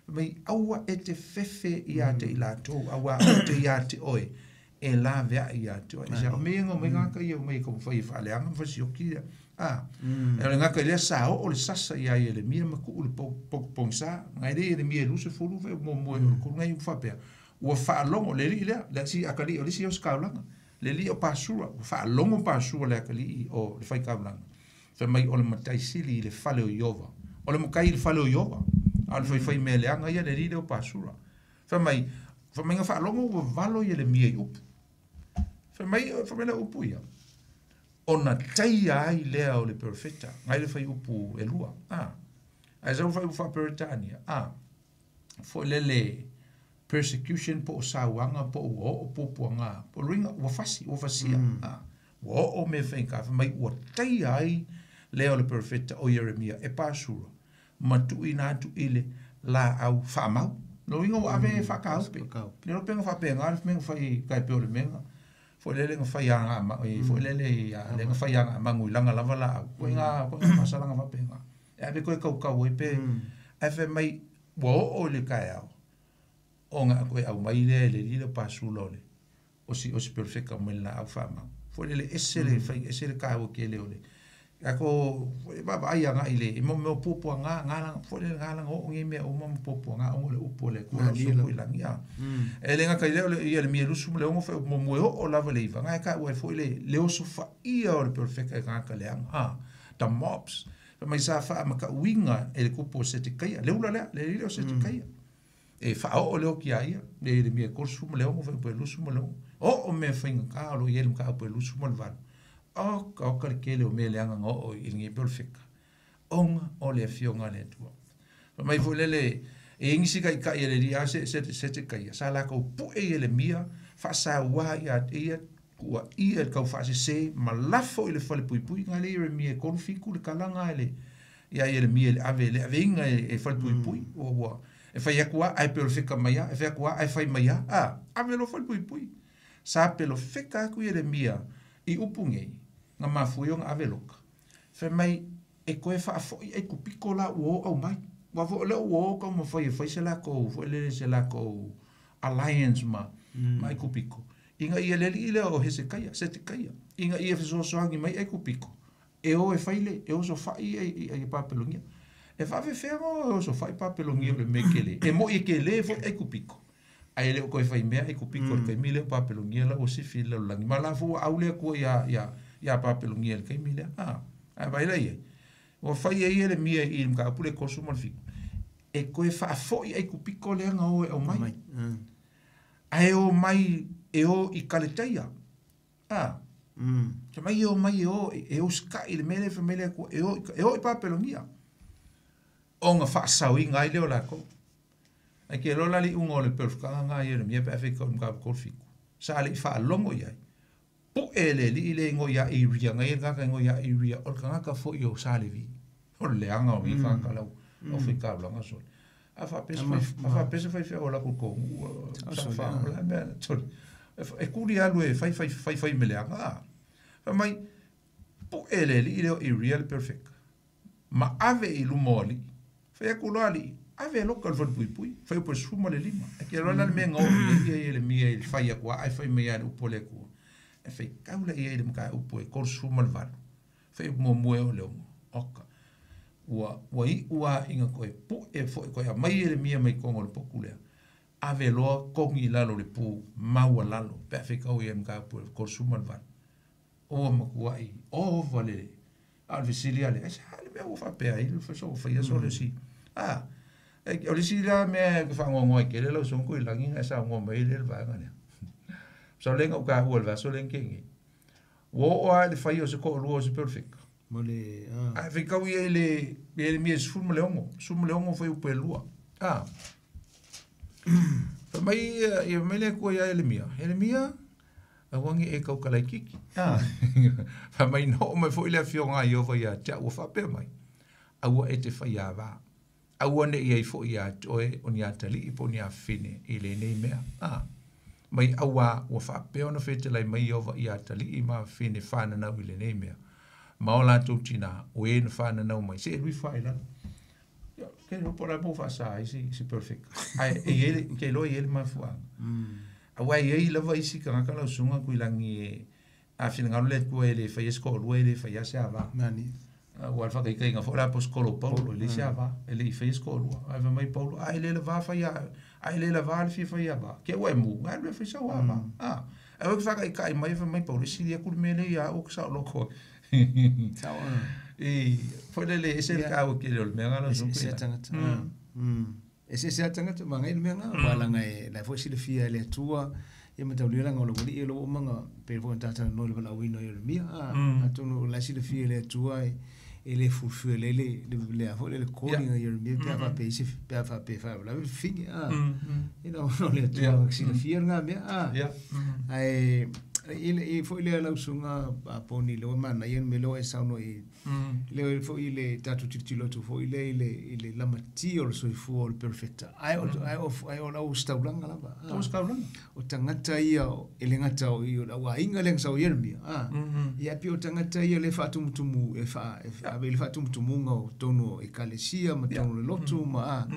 mai aua e te fefe i a te i lātou, aua o te i a te oe, e la vea i a te oe. Sa o mea ngā mai ngaka ia o mai ka mwhai whaleanga whasioki ia. Ah, e le ngaka i lea sa o o le sasa i a Yeremia ma ku ule pongsa, ngai le Yeremia e luse fulu whai mō mua e o le kuru ngai uwhapea. Ua whaalongo le li lea, le si akali o le si o skaulanga. Le li o pasura, ua whaalongo pasura le akali o le whai kaulanga. Fai mai o le matai sili i le fale o Iova. O le makai i le fale o Iova. A le whai whai mea leanga ia le li le o pasura. Fai mai ngā whaalongo ua valo ia le mia i upu. Fai mai le upu ia. Ona taia ai lea o le perfecta. Ngai le whai upu e lua. Ah. Ai sau whai upu whaperetania. Ah. Fo lele persecution po o sauanga po o o pupuanga. Po ringa ua fasi, ua fasia. Ah. Ua o me whainga. Fai mai ua taia ai lea o le perfecta o Yeremia e pasura. Ma tuuina atu i le laau faamau. Lona uiga ua ave faakaupe. Le iloa pe na faapena le mea na fai tai pei o le mea na foi lele na fai aga foi lele ia le na fai aga magu i laga lava laau. Ko ina faasalaga faapena. E ave koe kaukau ai pe ae fai mai ua oo i le taeao ona toe aumai lea e le alii le pasula o le o si perofeta mai le laau faamau. Foi lele ese le fai ese le taua tele o le tatou vaavaai agai i le i mea o puapuaga ga foi lele ga oo nei mea uma ma puapuaga ona o le upu a le Atua lau susu i lagi. E le gata i lea o le Ieremia 26 fai muamua e oo lava le 9 na e taua ai foi le osofaia o le perofeta e tagata leaga. The mobs. Fai mai sa faamatauina e le tupu o Setekaia, le ula lea, le alii lea o Setekaia. E faaoo le oti a ia, le Ieremia 36 fai upu e 26. Oo mea faigata o lo o i ai le mataupu e 28. Oka oka le tele o mea leaga na oo i lenei perofeta. Ona o le afioga a le Atua. Fai mai foi lele, e i ai nisi taitai a le alii a Setekaia, sa latou pue Ieremia, faasauā ia te ia, tuuaia i le taufaasese ma lafo i le falepuipui. Na le Ieremia e 37 le kalaga e le ia Ieremia i le ave le aveina e falepuipui. Ua ua e fai atu lava ae perofeta mai lava, e fai atu lava ae fai mai lava. Ave loa falepuipui. Sa perofeta atu Ieremia i upu nei, na mafua ai ona ave loka. Fai mai e toe faafoi Aikupito la ua o aumai. Aua foi o lea ua o taumafai e fai se latou foi lele se latou alliance ma Aikupito ina ia le alii lea o Hesekaia, Setekaia, ina ia fesoasoani mai Aikupito e o e fai le e osofai i Papelonia. E faafefea ona o e osofai Papelonia o le mea tele. E moi e tele foi Aikupito. Ae le o toe fai mea Aikupito i le taimi lea o Papelonia la ua sifi i le lalolagi. Ma la foi ua au le Atua ia Papelonia i le taimi lea. Ae vaai la i ai. Ua fai e Ieremia i le mataupu lea e 37. E toe faafoi Aikupito lea na o e aumai. Ae o mai e o i Kaletaia. Fai mai e o mai e o e usitai i le mea lea fai mai le Atua e o i Papelonia. Ona faasaoina ai lea o latou. Ae ke iloa la le iuga o le perofetaga lena a Ieremia pe a fai i le mataupu 37. Sa le i faalogo i ai. Pue le alii le igoa ia Iria, na ia le tagata igoa ia Iria, o le tagata foi o Sa Levi. O le leaga o nei tagata lau au faitaulaga sole. A faapea se faifeau o latou tou sa fa o la mea sole. E kuli alu e fai fai fai fai me leaga. Fai mai pue le alii lea o Iria le perofeta. Ma ave i luma o alii. Fai atu loa alii, ave loka i le falepuipui, fai upu e 15. E ke loa la le mea na oo i ai Ieremia i le fai atu a, ae fai mai lava le upu a le Atua. E faitau la i ai le mataupu e 38. Fai upu muamua e oo i le 6. Oka. Ua iu lava ina toe pue foi toe aumai Ieremia mai totonu o le potu lea. Ave loa togi i lalo o le pu maualalo pe a faitau i ai le mataupu e 38. Ua matuai ova le a o le fesili lava lea, e a le mea ua faapea ai le soona faia sole si. O le isi la mea e faanoanoa ai tele lau susuga Tuilagi na e saunoa mai ai le vaega lea. Masalo lea na ou taua i le vaiaso lea na tea nei. Ua oo lava i le fai o se toalua o se perofeta.
Mo le
Ae faitau ia i le Ieremia 16, 16 fai upu e lua. Fai mai ia mai le Atua ia Ieremia, Ieremia, aua ne i e tautala itiiti. Fai mai na oo mai foi le afioga a Ieova ia te au ua faapea mai, aua e te faiava, aua ne i ai foi ia te oe o ni atalii po o ni afafine i lenei mea. Mai auā ua faapea ona fetelai mai Ieova i atalii ma afafine fananau i lenei mea, ma o latou tinā, o e na fananau mai, se e lui fa i lalo. Ia, ke iloa po o le a mo faasa ai si perofeta. Ae e i ai le, ke iloa e i ai le mafuaaga. Aua e i ai lava isi tagata lau susuga Tuilagi e a finagalo le Atua e le faia se toalua e le faia se ava.
Nani.
Aua o le faataitaiga foi o le aposetolo Paulo e leai se ava, e le i faia se toalua. Ae fai mai Paulo, a e le lavā fai a, a e le lavā le fia fai ava, ke ua e mu, alu e fai sau ava. Ae ua faataitai mai fai mai Paulo, e sili atu le mea lea ia au ke saoloko.
Sao.
E foi lele ese le taua tele o le mea lena lau susuga
Ese
Tuilagi.
tagata. Ese ese tagata mangai le mea lena, aua laga e la foi silafia e le Atua ia mataulia laga o le ualii e lou oomaga pe foi ona tatalanoa i le valaauina o Ieremia. Atonu o la e silafia e le Atua e le fulfill ai le le a foi le calling a Ieremia pe a faapea isi pe a faapea e faalavelave le fafine. Ina o le Atua silafia lena mea. Ae I foi lea lau susuga Poni le ua manaia le mea lea ua e saunoa i le foi le tatou tilotilo atu foi lea i le lamatia o le soifua o le perofeta ae o le auositaulaga lava.
Auositaulaga.
O tagata ia e le gata o i o le auaiga lea na sau ai Ieremia. Ia pei o tagata ia lea e faatumutumu e ave i le faatumutumuga o totonu o ekalesia ma totonu o le lotu ma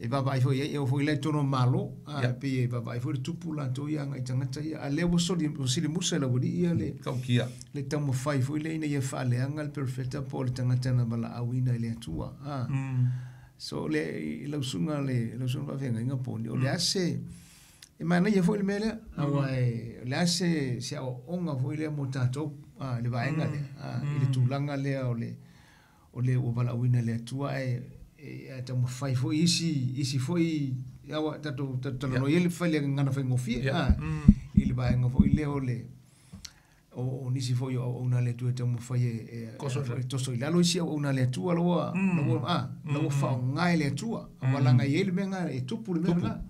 e vaavaai foi i ai, e oo foi la i totonu o Malo, e pei e vaavaai foi le tupu latou ia agai i tagata ia, a o lea ua silimusa e le aualii ia le
Tautia.
Le taumafai foi lea ina ia faaleaga le perofeta po o le tagata na valaauina e le Atua. So le i lau susuga le lau susuga faafeagaiga Poni, o le a se e manaia foi le mea lea, aua o le a se aoaoga foi lea mo tatou le vaega lea, i le tulaga lea o le o le ua valaauina e le Atua ae e taumafai foi isi foi aua tatou talanoa i ai le fai le gagana faigofie i le vaega foi lea o le o nisi foi o auauna a le Atua e taumafai e toso i lalo isi auauna a le Atua la ua faaaoga e le Atua aua leaga e i ai le mea lena e tupu le mea lena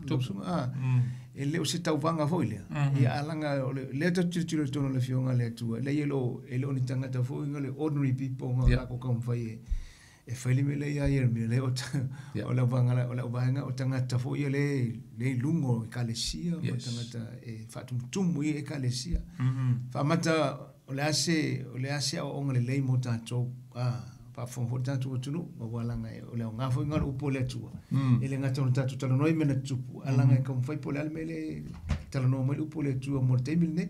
e le o se tauvaga foi lea ia a leaga o lea tatou te tilotilo i totonu o le Afioga a le Atua leai e le o ni tagata foi le ordinary people na latou taumafai e fai le mea lea ia Ieremia lea o le vaega o tagata foi ia lea i luga o ekalesia ma tagata e faatumutumu i ekalesia. Faamata o le a se aoaoga lelei mo tatou faafofoga foi le tatou atunuu aua leaga o le aoga foi lena o le upu a le Atua e le gata ona tatou talanoa i mea na tutupu ae leaga e taumafai po o le a le mea lea e talanoa mai le upu a le Atua mo le taimi lenei.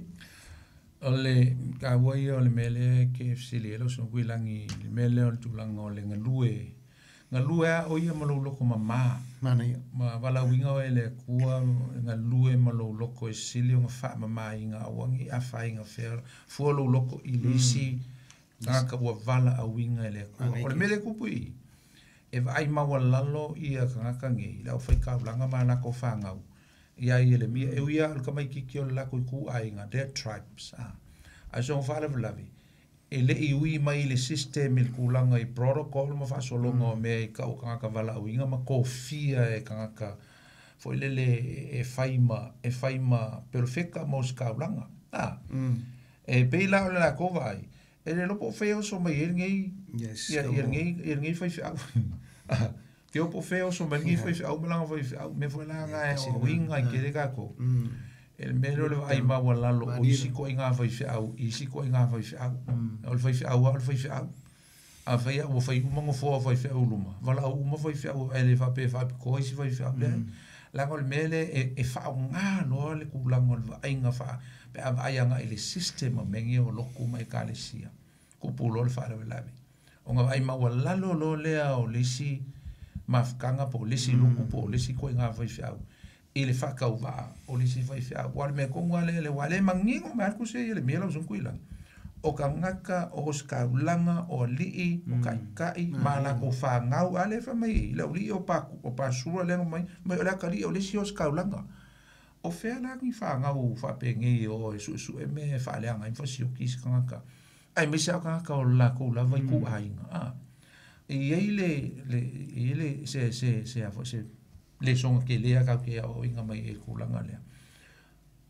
O le taua ia o le mea lea ke fesili ai lau susuga Tuilagi i le mea lea o le tulaga o le galue. Galue a o ia ma lou loko mamā.
Manaia.
Ma valaauina oe e le Atua galue ma lou loko e sili ona faamamaina aua ne i afaina fea fua lou loko i le isi tagata ua valaauina e le Atua. O le mea lea e tupu i i, e vaai maualalo ia tagata nei, le aufaigaluega ma latou fanau, ia Ieremia, e ui lava o le tamaitiiti o le latou ituaiga, their tribes. Ae soona faalavelave, e le i ui mai i le system i le tulaga i protocol ma faasologa o mea i tau o tagata valaauina ma tofia e tagata foi lele e fai ma perofeta ma ositaulaga. E pei la o le latou vaai, e le iloa po o fea e oso mai ai lenei ia lenei faifeau. Te o po o fea e oso mai lenei faifeau ma lana faifeau, mea foi la na e uiga i tele tatou. E le mea lea o le vaai maualalo o isi ituaiga faifeau, isi ituaiga faifeau. O le faifeau lava o le faifeau. A fai ua fai uma nofoa o faifeau i luma, valaau uma faifeau ae le faapea e faapitoa isi faifeau. Leaga o le mea lea e faaaoga loa le tulaga o le vaaiga pe a vaai agai i le system o mea nei o lotu ma ekalesia. Tupu loa le faalavelave. Ona vaai maualalo loa lea o le isi mafutaga po o le isi luku po o le isi ituaiga faifeau i le faatauvaa o le isi faifeau. Aua o le mea tonu lava lea, ua le manino mai lava le tusi a Ieremia lau susuga Tuilagi. O tagata o ositaulaga, o alii, o taitai, ma latou fanau, a lea fai mai i le aualii o Pasura lea na omai, mai o le atalii o le isi ositaulaga. O fea la ni fanau faapenei o e suesue mea e faaleaga ai ma fasioti isi tagata. Aemaise lava o tagata o le latou lava ituaiga. E i ai le se lesoga tele tatou te aoaoina mai ai i le tulaga lea.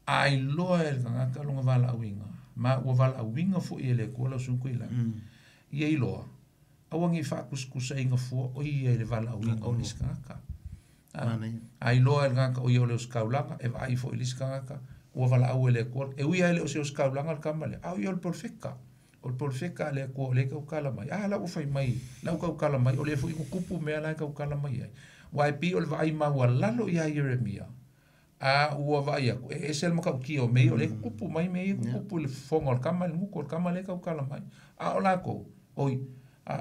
A iloa e le tagata lona valaauina, ma ua valaauina foi e le Atua lau susuga Tuilagi, ia iloa, aua ne i faatusatusaina fua o ia i le valaauina o le isi tagata. A iloa e le tagata o ia o le ositaulaga, e vaai foi i le isi tagata, ua valaau e le Atua. E ui lava e le o se ositaulaga le tama lea, a o ia o le profeta. O le profeta a le Atua o lea e tautala mai. A la ua fai mai, la ua tautala mai, o lea foi ua tupu mea la e tautala mai ai. Aua e pei o le vaai maualalo ia Ieremia, a ua vaai atu, e ese le matautia o mea ia, o lea e tutupu mai mea ia, tutupu i le fofoga o le tama, i le gutu o le tama lea e tautala mai. A o latou, oi,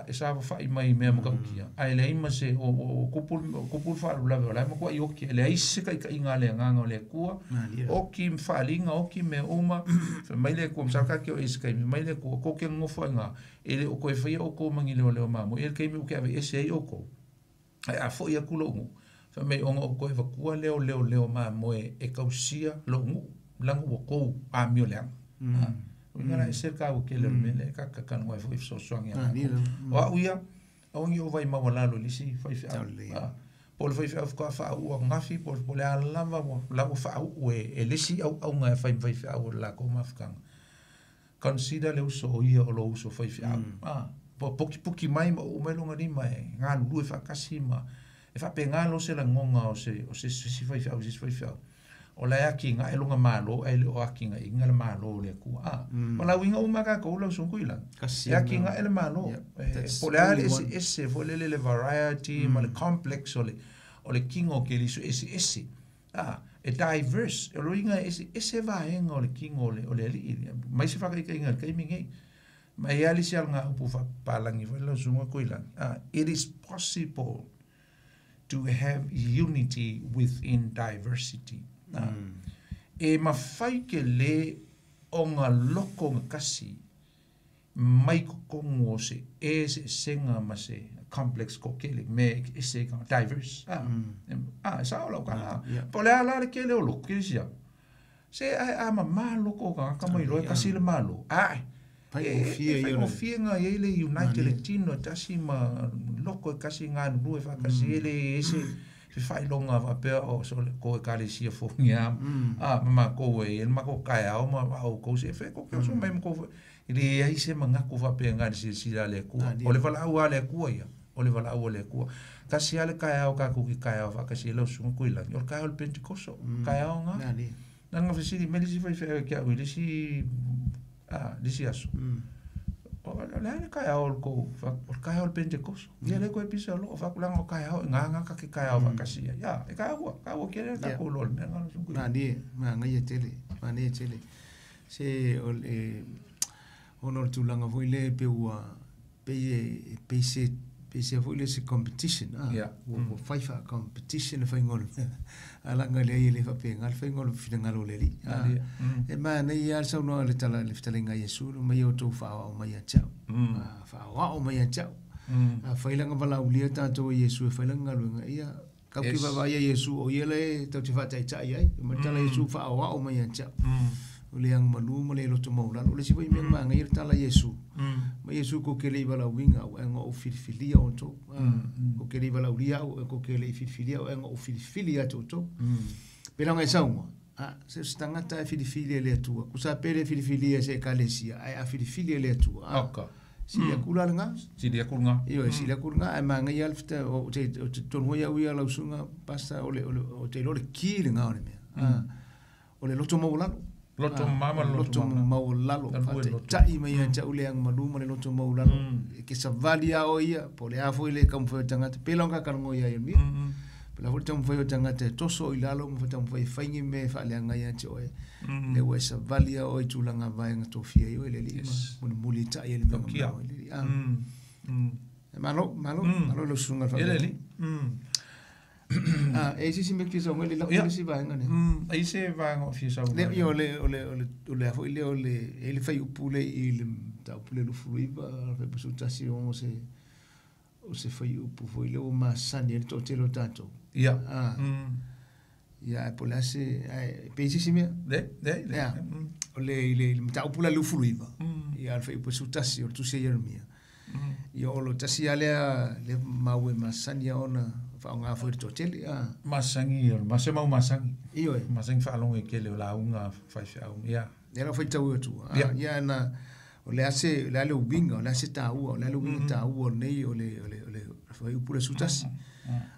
e savafai mai mea matautia, ae leai ma se, o tupu le faalavelave, o la e matuai oti, e leai se taitaiga a le agaga o le Atua, oti ma faaaliga, oti mea uma, fai mai le Atua, masalo ta te o e se taimi, mai le Atua, tou te nonofo ai i ina, e le o toe faia outou ma ni leoleo mamoe, e le taimi ou te aveese ai outou. Ae a foi atu lou nuu, fai mai ona ou toe avatua lea o leoleo mamoe e tausia lou nuu, leaga ua tou amio leaga. Uiga la e ese le taua tele o le mea lea e tatou talanoa ai foi i fesoasoani a tatou. O au ia, aua ne i ou vaai maualalo i le isi faifeau. Po le faifeau faatoa faauu ananafi po o le a lava la ua faauu e le isi auauga e fai ma faifeau o le latou mafutaga. Consider le uso o ia o lou uso faifeau. Po pukipuki mai ma uu mai lona lima e galulue faatasi ma e faapena loa se lagona o se isi faifeau i se isi faifeau. O la e atinae lona Malo ae le o atinaeina le Malo o le Atua. O lauiga uma tatou lau susuga Tuilagi. E atinae le Malo. Po o le a le eseese foi lele le variety ma le complex o le tino o Keriso eseese. E diverse, o le uiga e eseese vaega o le tino o le alii. Mai se faataitaiga i le taimi nei. Ma e i ai le isi alagaupu faapapalagi foi lau susuga Tuilagi. It is possible to have unity within diversity. E mafai tele ona loko gatasi mai totonu o se eseesega ma se complex toatele mea eseese diverse. E sao lau tala. Po o le a la le tele o loto kerisiano. Se ae a mamā loko o tagata ma iloa e tasi le Malo. Ae, e faigofie ona i ai le unite le tino e tasi ma loko e tasi galulue faatasi e le i ai se faailoga faapea o so ko ekalesia fogia ma makou e i ai le matou taeao ma outou se e tou te oso mai ma tou e leai se manatu faapena i le silasila a le Atua. O le valaau a le Atua ia, o le valaau a le Atua. Tasi lava le taeao tatou te taeao faatasi ai lau susuga Tuilagi, o le taeao o le Pentekoso, taeao lena. Leaga fesili mai le isi faifeau ia te au i le isi aso. O le a le taeao o le tou, o le taeao o le Pentekoso. Ia lea toe pisa loa, fai atu leaga o taeao, e gagā ta te taeao faatasi ai. Ia, e taua, taua tele le tatou iloa i le mea lena lau susuga Tuilagi.
Malie, manaia tele, manaia tele. Se o le ona o le tulaga foi lea pe ua pei e pei se pei se foi lea se competition ua fai faa-competition le faiga o le mea ae laga leai e le faapena le faiga o le finagalo o le Alii. E manaia lava le saunoaga i le tala le fetalaiga a Iesu, mai e outou faaoao mai ia te au. Faaoao mai ia te au. Afai laga valaaulia tatou e Iesu e fai lana galuega, ia tatou te vaavaai ia Iesu o ia lae tatou te faataitai ai. Mai le tala a Iesu faaoao mai ia te au. O le agamalu ma le loto maualalo. O le isi foi mea na manaia le tala a Iesu. Mai Iesu kou te le i valaauina au ae na ou filifilia outou. Kou te le i valaaulia au ae kou te le i filifilia au ae na ou filifili ia te outou. Pe laga e saunoa, se se tagata e filifili e le Atua. Tusa pe le filifilia e se ekalesia, ae a filifili e le Atua. Sili atu la lena.
Sili atu lena.
Ioe, sili atu lena, ae manaia lava le fita, o te talitonu foi au ia lau susuga Pastor, o le, o le, o te iloa le ki lena o le mea. O le loto maualalo.
Loto mama,
loto maualalo. Faataitai mai ia te au le agamalu ma le loto maualalo. E ke savali a o ia, po o le a foi le taumafai o tagata, pe la ona takalanoa ia Ieremia. Pe la foi le taumafai o tagata e toso i lalo ma taumafai e fai ni mea e faaleaga ia te oe. Le ua e savali a oe i tulaga vaega tofia ai oe le Alii ma mulimuli tai ai le mea mamao ai le Alii. Malo, malo, malo lau susuga i le
E le Alii.
E i ai se isi mea e te fia saunoa ai, le lafo le isi vaega lea.
E i ai se vaega o fia saunoa
ai. Le, o le, o le, o le, o le a foi lea o le, e i ai le fuaiupu lea i le mataupu le 29, 11 o se, o se fuaiupu foi lea ua masani ai le toatele o tatou. Ia, ae po o le a se, ae pe i ai se isi mea?
Le, le, le.
Ia, o le, i le mataupu la 29, ia, le fuaiupu 11 o le tusi a Ieremia. Ia, o lo tasi lava lea, lea mau e masani lava ona faaaoga foi i le toatele.
Masani, o se mau masani.
Ioe.
Masani faalogo i tele o lauga faifeau. Ia.
Lea la faitau atu. Ia na, o le a se, o le a le uiga, o le a se taua, o le a le uiga taua o lenei, o le, o le, o le fuaiupu le 11.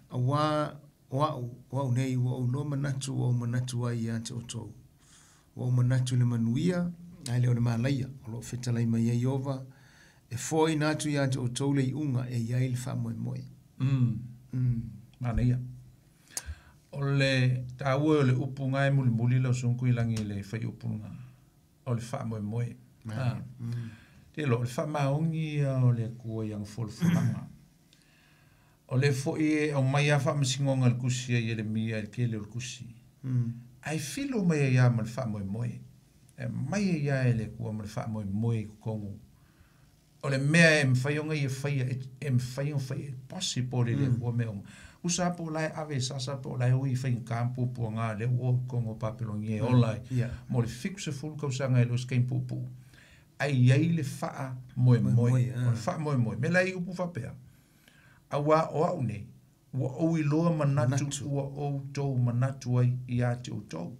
Auā o au, o au nei, ua ou iloa manatu ua ou manatu ai ia te outou. Ua ou manatu i le manuia, ae le o le malaia, o lo o fetalai mai ai Ieova, e foaina atu ia te outou le iuga e i ai le faamoemoe.
Manaia. O le taua o le upu lena e mulimuli lau susuga Tuilagi i le fuaiupu lena, o le faamoemoe. Te iloa, o le faamaoni ia o le Atua i ana folafolaga. O le foi e aumai lava faamasinoga i le tusi a Ieremia i le tele o le tusi. Ae filo mai ai lava ma le faamoemoe. E aumai ai lava e le Atua ma le faamoemoe i totonu. O le mea e mafai ona ia faia, e mafai ona faia, e possible i le Atua mea uma. Usa po o la e ave i sasa po o la e ui i faigata ma puapuaga lea ua o i totonu o Papelonia e ola ai. Mo le 70 tausaga e le o se taimi puupuu. Ae i ai le faamoemoe. O le faamoemoe. Mea la e i upu faapea, auā o au nei, Ua ou iloa manatu ua outou manatu ai ia te outou.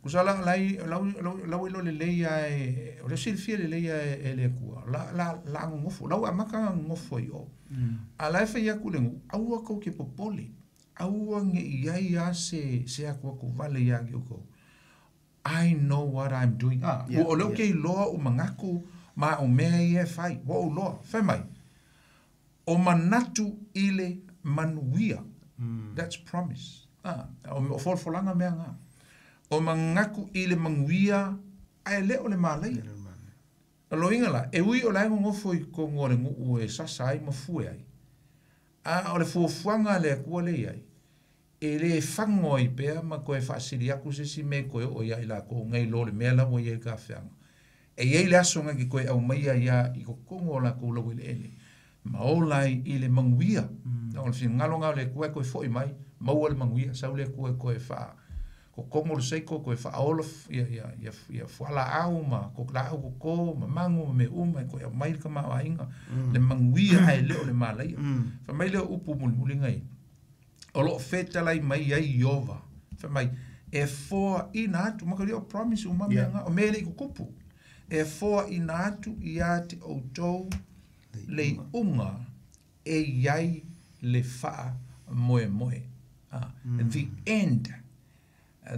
Kusa la lai lau lau lau iloa lelei a e o le silafia lelei a e le Atua la la la gogofo lau amata gogofo ai o. A la e fai atu le nuu aua tou te popole aua ne i ai a se se atu vale ia te outou. I know what I'm doing. Ah, ua o lea ou te iloa o manatu ma o mea ia e fai. Ua ou iloa. Fai mai, o manatu i le manuia. That's promise. Ah, o folafolaga mea na. O manatu i le manuia ae le o le malaia. O loiga la, e ui o la e nonofo i totonu o le nuu e sasa ai ma fue ai. A o le fuafuaga a le Atua lea i ai, e lē fago ai pea ma toe faasili atu se isi mea e toe oo ia i latou nai lo le mea la ua i ai le tafeaga. E i ai le aso na te toe aumaia ia i totonu o latou laueleele ma ola ai i le manuia. O le finagalo lena o le Atua e toe foi mai, maua le manuia, sau le Atua e toe faa totogo le seiko toe faaola ia ia ia ia fualaau ma laau toto ma magu ma mea uma e toe aumai le tamaoaiga le manuia ae le o le malaia. Fai mai lea o upu mulimuli nei o loo fetalai mai ai Ieova. Fai mai e foaina atu ma o promise uma mea nga o mea e le i tutupu. E foaina atu ia te outou le iuga e i ai le faamoemoe. The end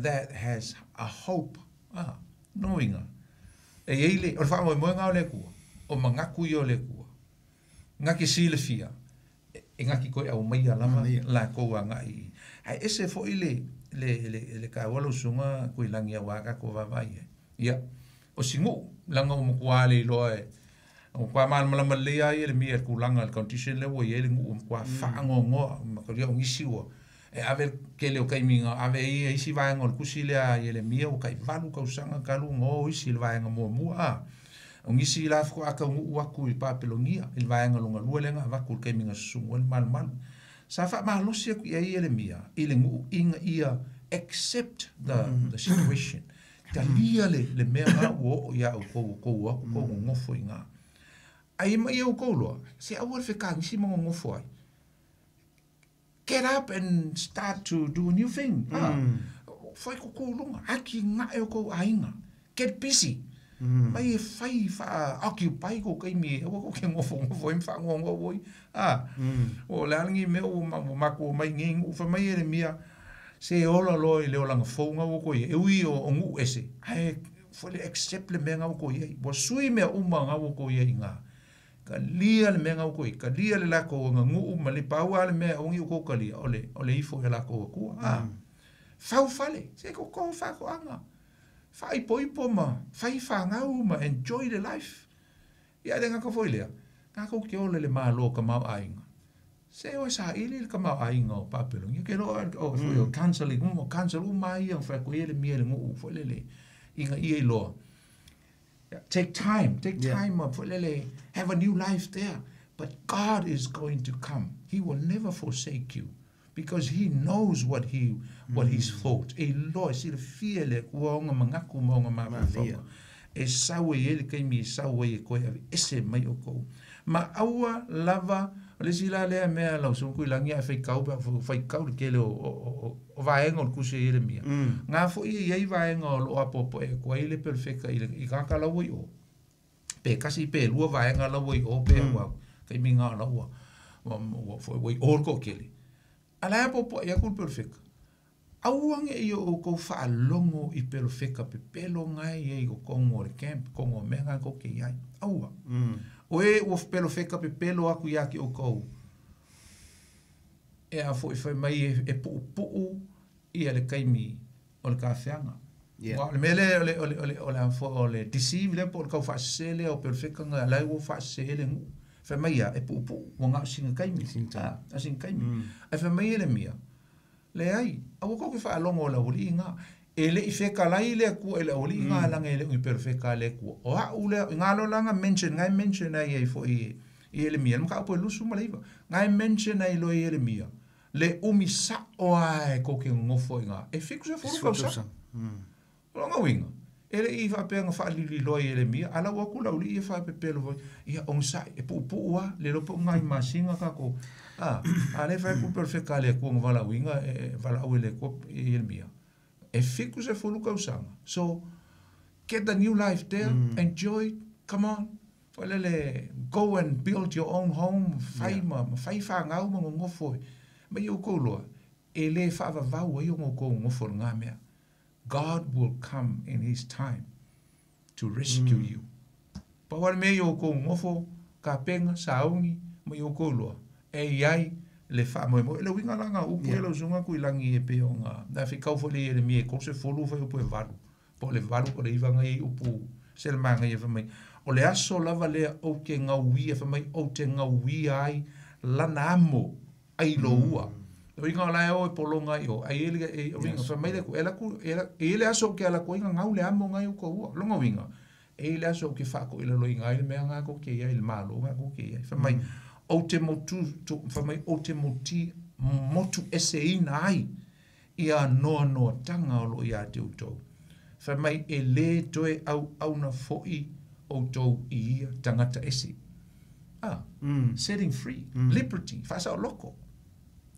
that has a hope. Lona uiga, e i ai le, o le faamoemoega o le Atua, o manatu ia o le Atua, na te silafia, e na te toe aumaia lava latou agai i. Ae ese foi le le le le taua lau susuga Tuilagi aua tatou vaavaai i ai. Ia, o si nuu, leaga ua matua le iloa e ua matua malamalama lelei lava ia le mea i le tulaga i le condition lea ua i ai le nuu ua matua faanoanoa ma o nisi ua e ave le tele o taimi na ave ai e isi vaega o le tusi lea a Ieremia ua tai 8 tausaga talu ona o isi i le vaega muamua a. O nisi la faatoa taunuu atu i Papelonia i le vaega lona lua lea na avatu i le taimi na susugu ai le malumalu. Sa faamalosi atu i ai Ieremia i le nuu ina ia accept the situation. Talia le mea na ua oo ia outou, outou o atu tou nonofo i ina. Ai ma ia outou loa, se aua le fekagisi ma nonofo ai. Get up and start to do a new thing. Fai kuku lunga, aki ngae o kou aiga. Get busy. Mai e fai wha occupy ko kaimi e aua ko ke ngofo ngofo im wha ngongo woi. O le alangi me o ma mako mai ngi ngu fa mai e mia se ola loa i le olaga fou ga ua koe i ai, e ui o nuʻu ese, ae foi le accept le mea ga ua koe i ai. Ua sui mea uma ga ua koe i ai iga. Kalia le mea ga ua koe i ai, kalia le lakou aganuu ma le pau lava le mea e aua ne i outou kalia, o le o le ifo ia lakou Atua. Fau fale, se koko faatoaga, faaipoipo ma fai fanau ma enjoy the life. Ia ae le gata foi lea, tatou te ola i le Malo o tamaoaiga. Se o e saili le tamaoaiga o Papelonia, ke loa o foi o counseling uma, counsel uma ia o fai koe le mia le nuu foi lele ina ia iloa. Take time, take time up foi lele, have a new life there. But God is going to come. He will never forsake you because he knows what he what he's thought. E iloa, e silafia e le Atua ona manatu ma ona mafaufauga. E sau ai ai le taimi e sau ai e toe aveese mai outou. Ma aua lava, o le isi la lea mea lau Susuga Tuilagi a e faitau pe a faitau i le tele o vaega o le tusi a Ieremia, na foi e i ai vaega o lo o apoapoai atu ai le perofeta i le i tagata la ua i o, pe tasi pe lua vaega la ua i o pe au taimi na o la ua ua ua i o le toatele. A la e apoapoai atu le perofeta, Aua ne i o outou faalogo i perofeta pepelo na e i ai i totonu o le camp, totonu o mea na tou te i ai. Aua. O e ua perofeta pepelo atu ia te outou, e a foi fai mai e puupuu ia le taimi o le tafeaga. Aua o le mea lea o le, o le, o le, o le, a foi, o le deceive lea po o le taufaasese lea o perofeta na la e ua faasese ai le nuu. Fai mai ia, e puupuu, ua na o sina taimi. Na o sina taimi. Ae fai mai Ieremia, Leai, aua kou ke faalogo i le aualii ga. E le i fekalai le Atua i le aualii ga laga e le o ni perofeta a le Atua. O a'u lea, i ga loa la na mention, ga e mention ai ai foi i Ieremia, le mataupu e 29, ga e mention ai loa i Ieremia, le umi sa'o lava e kou ke nonofo ai ga, e 70 tausaga. O lona uiga, E leʻi faapeaga faalilililoa Ielemia alau aku laulii e faapepelo foi ia ogasai e puupuu a le iloa po o gai masina tatou a a lē fai atu pe o le feka a le Atua na valaauina e valaau e le Atua Ielemia e 70 tausaga. So get the new life there, enjoy it, come on. Foi go and build your own home, fai ma fai fanau ma nonofo e. Ma ia outou loa, e lē faavavau ai ona outou nonofo i lagā mea. God will come in his time to rescue you. Pau lava le mea ia outou nonofo, kapena, sauni, ma ia outou loa, e iai le faamoemoe. Le uiga la na upu ia lau susuga Tuilagi e pei ona na fitau foi le Ieremia e 30 fai upu e 8, po o le 8 po o le 9 na iai upu se le magaia fai mai. O le aso lava lea ou te gauia, fai mai ou te gauia ai lana amo ai lo ua. O uiga o la e o e pologa ai o, ai ele e uiga fai mai le ku, e la ku, e la, e le aso ke ala ko inga ngau le amo ngai o ua. Longa uiga, e le aso ke fa ko ila lo inga ai le mea ngā ko ke ia i le malo ngā ko ke ia. Fai mai, ou te motu, fai mai, ou te moti, motu ese ina ai, ia noa noa tanga o lo ia te outou. Fai mai, e le toe au au na foi outou i ia tangata ese. Ah, setting free, liberty, whaasa o loko.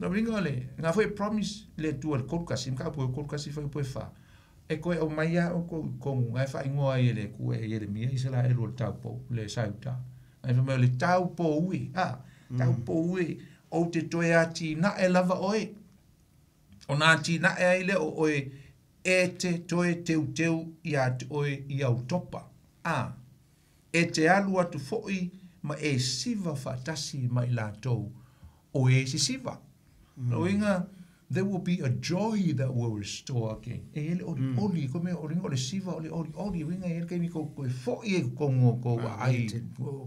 Na ringa le, ngā foi promise le tua le kolkasi, mga po kolkasi foi po fa. E koe au mai ia o ko kongu, ngai wha ingoa i le kue e Ieremia, i se la e le tau po, le sauta. Ngai wha mai le tau po ui, ah, tau po ui, o te toe ati na e lava oe. O nā ti na e ai le o oe, e te toe teu teu i a te oe i au topa. Ah, e te alu atu foi ma e siva whaatasi mai lātou o e si siva. No inga, there will be a joy that will restore again. E ele ori ori, ko me ori ori siva ori ori ori, winga ele kei ko ko foi e kongo ko ai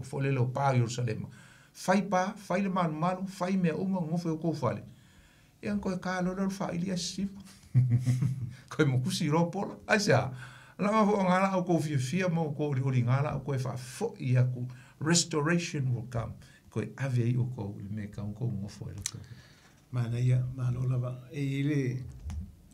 fo le lo pa Jerusalema. Fai pa, fai le malu malu, fai mea uma ngofo ko fale. E an ko ka lo lo fa ili siva. Ko mo kusi ro pola. Ai sia. La ma fo ngala o ko fia fia mo ko ori ori ngala o ko e fa fo i aku. Restoration will come. Ko e ave i o ko le me ka ko ngofo e lo.
Mana ia, malo lava. E ile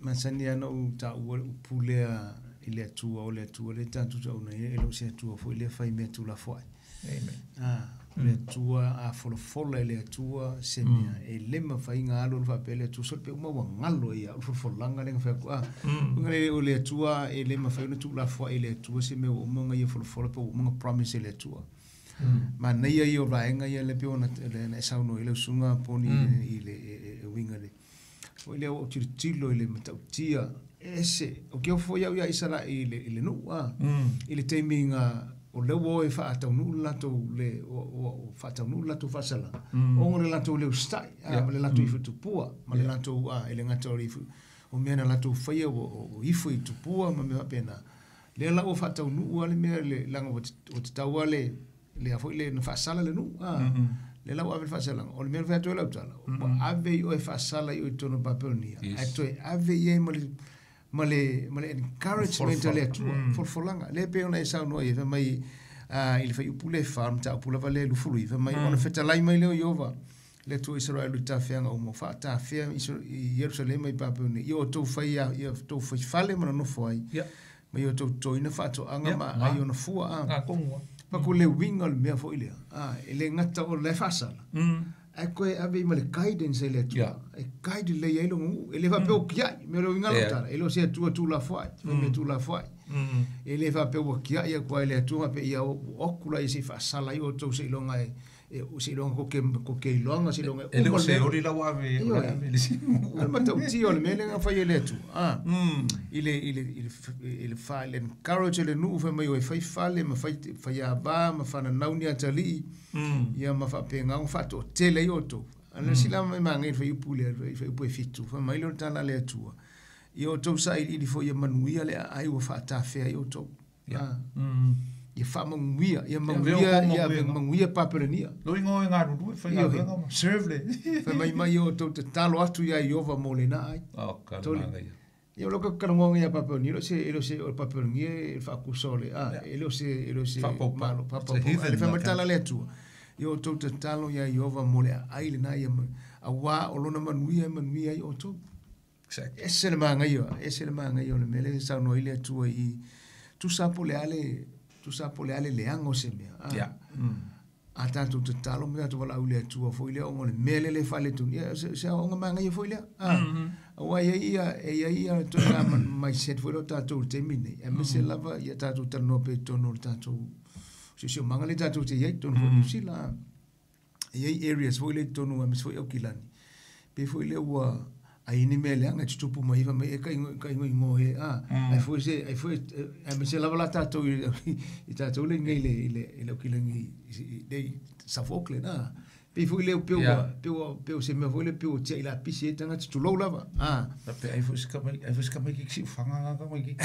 masani ana u ta u pulea i le atua o le atua le tatu tau na e lo se atua foi le fai me tu la foi.
Amen.
Ah, le atua a folofola e le atua se mea e lema fai ngā alo fa pele tu so pe uma wa ngalo ia o folofolanga le fa ku a. Nga le o le atua e lema fai no tu la foi le atua se me o monga ia folofola pe o monga promise le atua. Ma nei ia o vaenga ia le pe ona le na sauno i le usunga poni i le winga le. O le o tilo i le matautia ese o ke fo ia ia isala i le nu a i le teiminga o le o e faataunu latou le o faataunu latou faasala o ngore latou le ustai a ma le latou ifu tupua ma le latou a ele ngata o ifu o mea na latou faia o ifu i tupua ma mea pena le la o faataunu ale mea le langa o te taua le le a foi le na faasala le nu a le lau ave faasala o le mea fa toe lau tala o ave i o e faasala i o tono Babylonia a toe ave i ma le encouragement le atua folfolanga le pe ona e saunoa i mai i le fai upu le fa ma upu lava le lufulu i mai ona fetalai mai le o Iova le atua Israel i tafeaga o mo faatafea i Ierusalema i Babylonia i o tou fai ia tou fai fale ma nofo ai ma i o tou toina faatoaga ma ai ona fua a pa ko le winga le mea foi lea a e le ngata o le faasala a koe ave ma le guidance le atua e guide le ia longu e le fa pe o kia me lo winga lo tala e lo se atua tu la foi me tu la foi e le fa pe o kia ia ko le atua pe ia o kula i se faasala i o tou se longa e o se longa ko ke longa se longa
e le se ori la wa ave le si
al matau ti o le mele nga fa le atua a ile fa le encourage le nu fa mai o fai fale ma fai fai ava ma fa na nauni atali ia ma fa pe nga fa to tele i oto ana sila mai ma ngai fai pule fai pule fitu fa mai lo tala le atua i oto sa i fo ia manuia le ai o fa ta fe i oto ia fa manguia ia manguia ia manguia Papelania
lo ingo nga ru fai nga serve le
fa mai mai oto te talo atu ia Iova mo le na ai
o ka nga ia
ia lo ka kalonga ia Papelania lo se o Papelania e fa kusole a e lo se malo papa le fa matala le atua ia o tou tatalo ia Iova mo le ai le na ia a wa o lona manuia manuia i o tou.
Exactly.
Ese le maga ia o le mele saunoa i le Atua i Tusa po le ale, tusa po le ale leaga o se mea. A tatou tatalo ma tatou valaau i le Atua foi lea ona o le mea lea e faaletonu, ia se aoaoga manaia foi lea. Aua e i ai ia, e i ai ia ituaiga mindset foi lea o tatou i le taimi lenei, aemaise lava ia tatou talanoa pea i totonu o le tatou siosiomaga lea tatou te i ai i totonu foi o Niu Sila. E i ai areas foi lea i totonu aemaise foi Aukilani, pei foi lea ua ai ni mea leaga e tutupu mai fai mai e kaigoigo e a ai foi se ai foi aemaise lava la tatou i tatou le nei le Aukilani i le South Auckland a pei foi lea pe ua pe ua pe ua se mea foi lea pe ua tiai lapisi ai tagata tulou lava a
pe ai foi se kamai ai foi se kamai ki siufaga ga kamai ki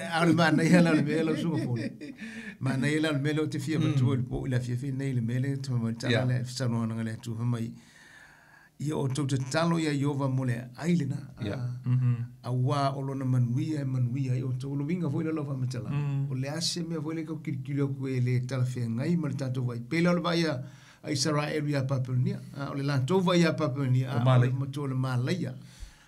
a o le manaia la o le mea lau susuga Poli manaia la o le mea lea ou te fia avatua i le po i le afiafi nei le mea lea te fai mai tala le saunoaga le Atua fai mai ia outou tatalo iā Ieova mo le ai lena auā o lona manuia e manuia ai outou. O le uiga foi lea o lau faamatalaga, o le a se mea foi lea e tau tilotilo atu e le talafeagai ma le tatou vaai. Pei la o le vaai a Isaraelu ia Papelonia, o le latou vaai ia Papelonia, o le matua o le malaia.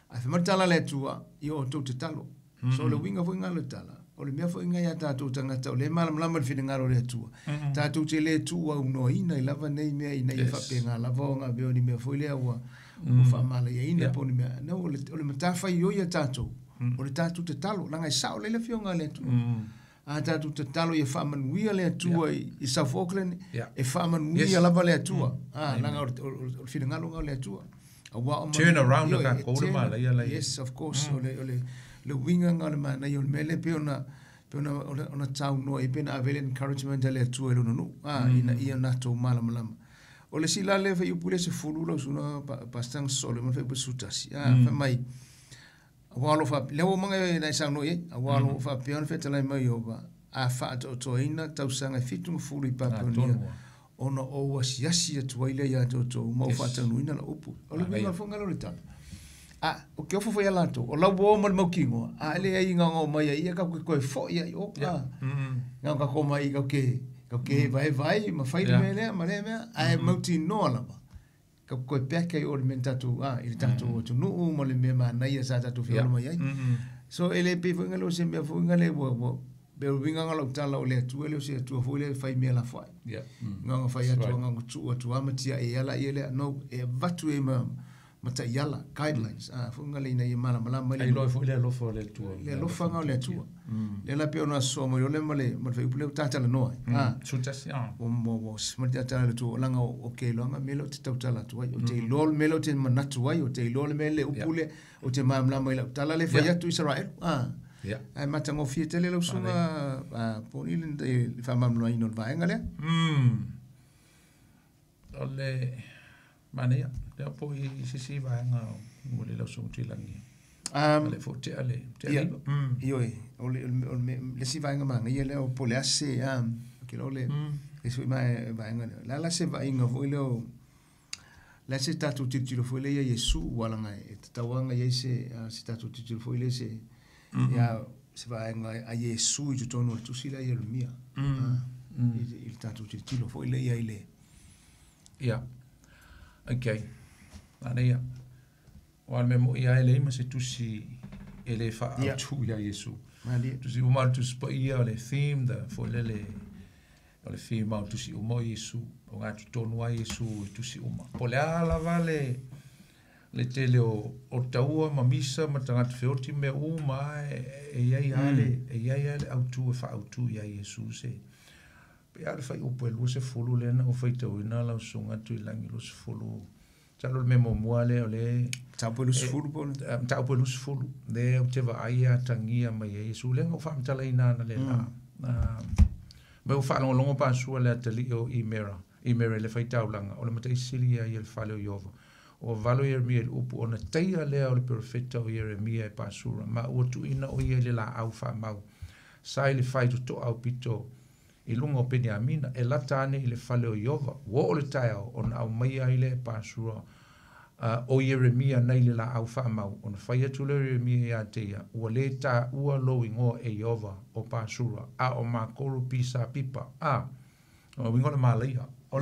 Ae fai mai le tala a le Atua, ia outou tatalo. So o le uiga foi lena o le tala, o le mea foi lena ia tatou tagata o lea e malamalama i le finagalo o le Atua, tatou te le tuuaunoaina ai lava nei mea ina ia faapena lava ona avea o ni mea foi lea ua faamalaiaina po o ni mea. No, o le matafaioi a tatou, o le tatou tatalo, leaga e sao lelei le Afioga a le Atua. A tatou tatalo ia faamanuia le Atua i South Auckland, e faamanuia lava le Atua. Leaga o le finagalo lena o le Atua. Aua o
Turn around le tatou le malaia la.
Yes, of course. O le uiga lena o le manaia o le mea lea pei ona taunoa ai, pei ona ave le encouragement a le Atua i lona nuu, ina ia latou malamalama. O le isi la lea fuaiupu lea 10 lau susuga Pastor Solomon fuaiupu 11, fai mai, aua o lo o faapea, lea ua uma ona e saunoa i ai, aua o lo o faapea ona fetalai mai Ieova, a faatoatoaina tausaga e 70 i Papelonia, ona ou asiasi atu ai lea ia te outou, ma ou faataunuuina lau upu. O le uiga foi lea o le tala. A, o ke ofo foi ia latou, o lau ua o ma le mautinoa, a e leai gaogao mai ai ia, tatou te toe foi ai o, gaogao tatou mai tatou te vaevae ma fai le mea lea ma lea mea, ae mautinoa lava, tatou toe back ai o le mea tatou, i le tatou atunuu ma le mea manaia sa tatou feola mai ai. So e le pei foi lea o se mea foi lea ua pe o uiga lau tala o le Atua le o se Atua foi lea fai mea lafoai. Gaga fai atu gaga tuu atu ama tia e ala ia lea no e avatu e ma mataiala guidelines foi lea ina ia malamalama
le ai foi le alofa o le Atua.
Le alofa o le Atua. Le la pe ona soa mai ole ma le fuaiupu lea talanoa.
Sutasi
o mo ma te tala le Atua langa o ke loanga me lo te tautala atu ai o te iloa le mea o te manatu ai o te iloa le mea le upu le o te malamalama i lau tala le fai atu Israel. Ai matagofie tele lau susuga Poni le faamalamalamaina o le vaega lea.
O le manaia lea po i sisi vaega o le lau susuga Tuilagi. Le fo te ale te ale.
Ioe, o le isi vaega manaia lea o po le ase ke lo le isi vaega lea. La se vaaiga foi lea o la se tatou tilotilo foi lea ia Iesu ualaga e tatauaga i ai se tatou tilotilo foi lea se ia se vaega a Iesu i totonu o le tusi lea Ieremia. I le tatou tilotilo foi lea ia i le
ia. Okay. Manaia. O le mea mo ia e le ma se tusi e le faautu ia Iesu. Tusi uma le tusi paia o le theme da foi lele o le theme o tusi uma o Iesu. O ngā tutonu a Iesu i tusi uma. Po le a lava le tele o taua ma misa ma tagata feoti mea uma e iai ale e iai ale autu e faautu ia Iesu se. Pe a le fuaiupu e 20 lena o faitauina lau susuga Tuilagi 20. Talo le mea muamua lea o le
Mataupu e 20 po o le
mataupu e 20 lea ou te vaai atagia mai ai Iesu lea na ou faamatalaina ana le la. Me o faalogologo pasua le atalii o Imera. Imera le faitaulaga o le mataisili ia i le fale o Ieova. O valo Ieremia i le upu ona taia lea o le perofeta o Ieremia e Pasura ma ua tuuina o ia i le laau faamau. Sa i le faitotoa au pito i luga o Peniamina e lata ane i le fale o Ieova. Ua oo le taeao ona aumaia ai lea e Pasura o Ieremia nei le laau faamau. Ona fai atu lea o Ieremia ia te ia, ua le taua lou igoa e Ieova o Pasura, a o makou pisa pipa. O uiga o le malaia. O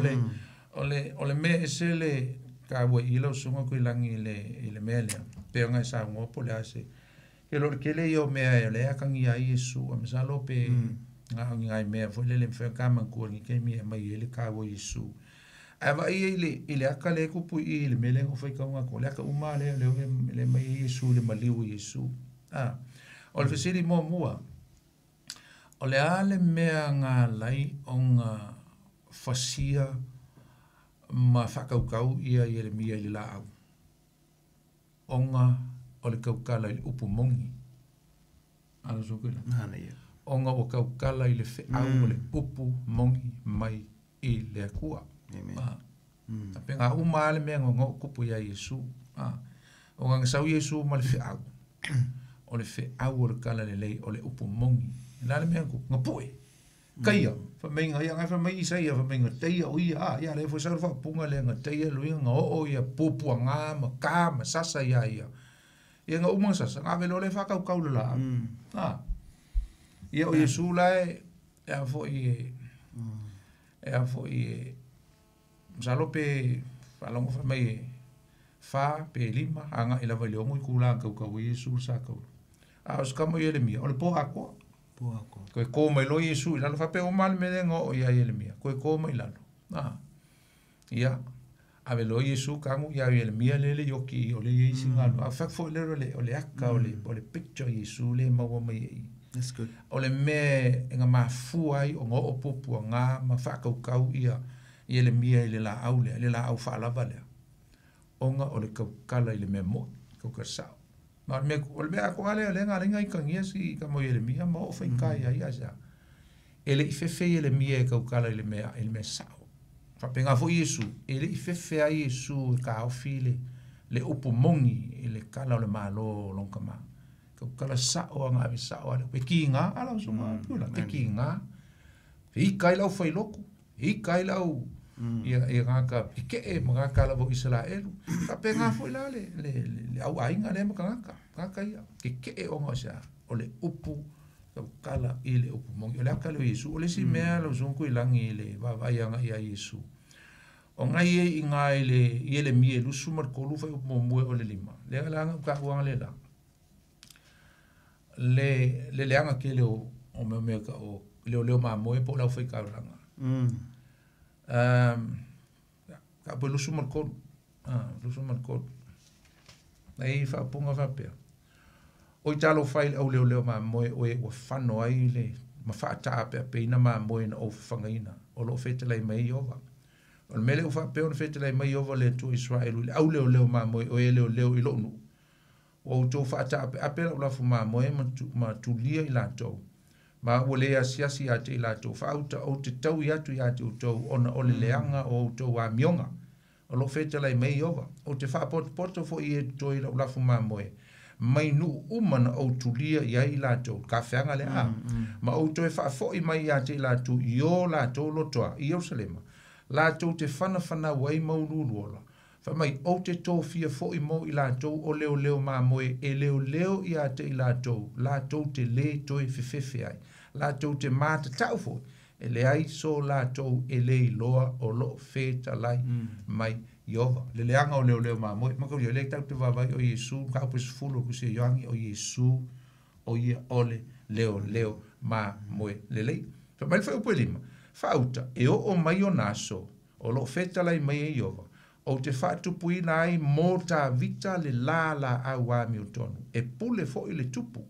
le mea ese le ka ua i lau susuga Tuilagi i le mea lea. Pe ona e saunoa po o le a se Ke lo le kele ia o mea e le akangi ai Iesu a masalo pe ngā o ngai mea foi lele mwhea ka mangkua ni ke mea mai ele ka o Iesu. A va i le aka le kupu i le mele ngo fai kaunga ko le aka uma le le le mai Iesu le maliu Iesu. Ah. O le fesili mo mua. O le ale mea ngā lai o ngā fasia ma whakaukau ia i le mia i le laau. Onga o le kaukala i le upu mongi. Ala sokela. Onga o kaukala i le wheau o le upu mongi mai i le akua. A penga uma ale mea ngo kupu ia Iesu. O ngā sau Iesu ma le wheau. O le wheau o le kala le lei o le upu mongi. La le mea kupu. Ngapue. Kaia. Whamainga ia ngai whamai Isaia whamainga teia o ia. Ia le fo sau whapunga le nga teia luinga nga o ia pupua ngā ma ka ma sasa ia ia. Ia nga umang sasa ngā velo le whakau kau le la. Ia o Iesu lae e a fo i e a fo i masalo pe whalongo whamai e wha pe lima anga i lava i le ongo i kula kau kau Iesu sa kau. A o skamo i ele mia o le po akoa. Koe kō mai lo Iesu i lalo, whape o male mele ngō o ia Ielemia. Koe kō mai lalo. Ia, ave lo Iesu kangu ia Ielemia lele yoki o le isi ngalo. A whak fo lero le o le aka o le picture Iesu le maua mai e.
That's good.
O le me nga mafua ai o ngō o pupua ngā ma whakaukau ia Ielemia i le la au le la au whaalava lea. Onga o le kaukala i le mea moi, kaukala sao. Ma o le mea ako ale le ngā lenga i kangia si ka mo Ielemia ma o whai ia ia sa. E le i fefe Ielemia e kaukala i le mea sao. Whapenga fo Iesu, e le i fefe a Iesu e ka ofi le upu mongi i le kala o le malo longkama. Kaukala sao a ngā ave sao ale. E ki ngā, ala o sunga, pula, te ki ngā. I kai lau whailoku, i kai lau ia ngā ka pike e ma ngā ka lavo Israelu. Whapenga fo ila le au ainga le maka ngā ka. Ngā ia, ke ke o ngā sea, o le upu, kaukala i le upu mongi. O le aka leo Iesu, o le si mea lau sunku i langi i le vavaianga ia Iesu. O ngai e i ngā i ele mie lusu mar kolu whai upu momue o le lima. Le anga uka uanga le la. Le leanga ke leo o mea mea ka o leo leo maa moe po lau whai kaulanga. Ka po lusu mar kolu. Lusu mar kolu. Nei whaapunga whapea. O i talo whai au leo leo maa moe o e ua whano ai le ma whaataa pea peina maa moe na o whangaina. O lo whetelai mai Iova. O le mele o whapea o le whetelai mai Iova le tu Israelu le au leo leo maa moe o e leo leo i lonu. O tō whaataa pea apea lau lafu maa moe ma tulia i lātou. Ma ua le asiasi a te i lātou. Whaauta o te tau i atu i ate o tau ona o le leanga o tau a mionga. O lo whetelai mai Iova. O te whaapotopoto fo i e toi lau lafu maa moe. Mai nu umana o tulia ia i lātou, ka wheanga le a. Ma o toe whaafoi mai ia te lātou, i o lātou lotoa, i Jerusalema. Lātou te whanawhana wai maululuola. Wha mai o te tōwhia foi mo i lātou o leo leo mā moe, e leo leo ia te i lātou, lātou te le toi fefefe ai. Lātou te māta tau foi, e le ai so lātou e le iloa o lo whētalai mai Iova. Le leanga o leo leo mā moe. Maka o le tau te vavai o Iesu, ka upe sefulu ku se Ioangi o Iesu, o ia ole leo leo mā moe lelei. Fa mai whai upe lima. Whauta, e o o mai o naso, o lo whetalai mai e Iova, o te whaatupuina ai mō tā vita le la la au a mi o tonu. E pule fo i le tupu,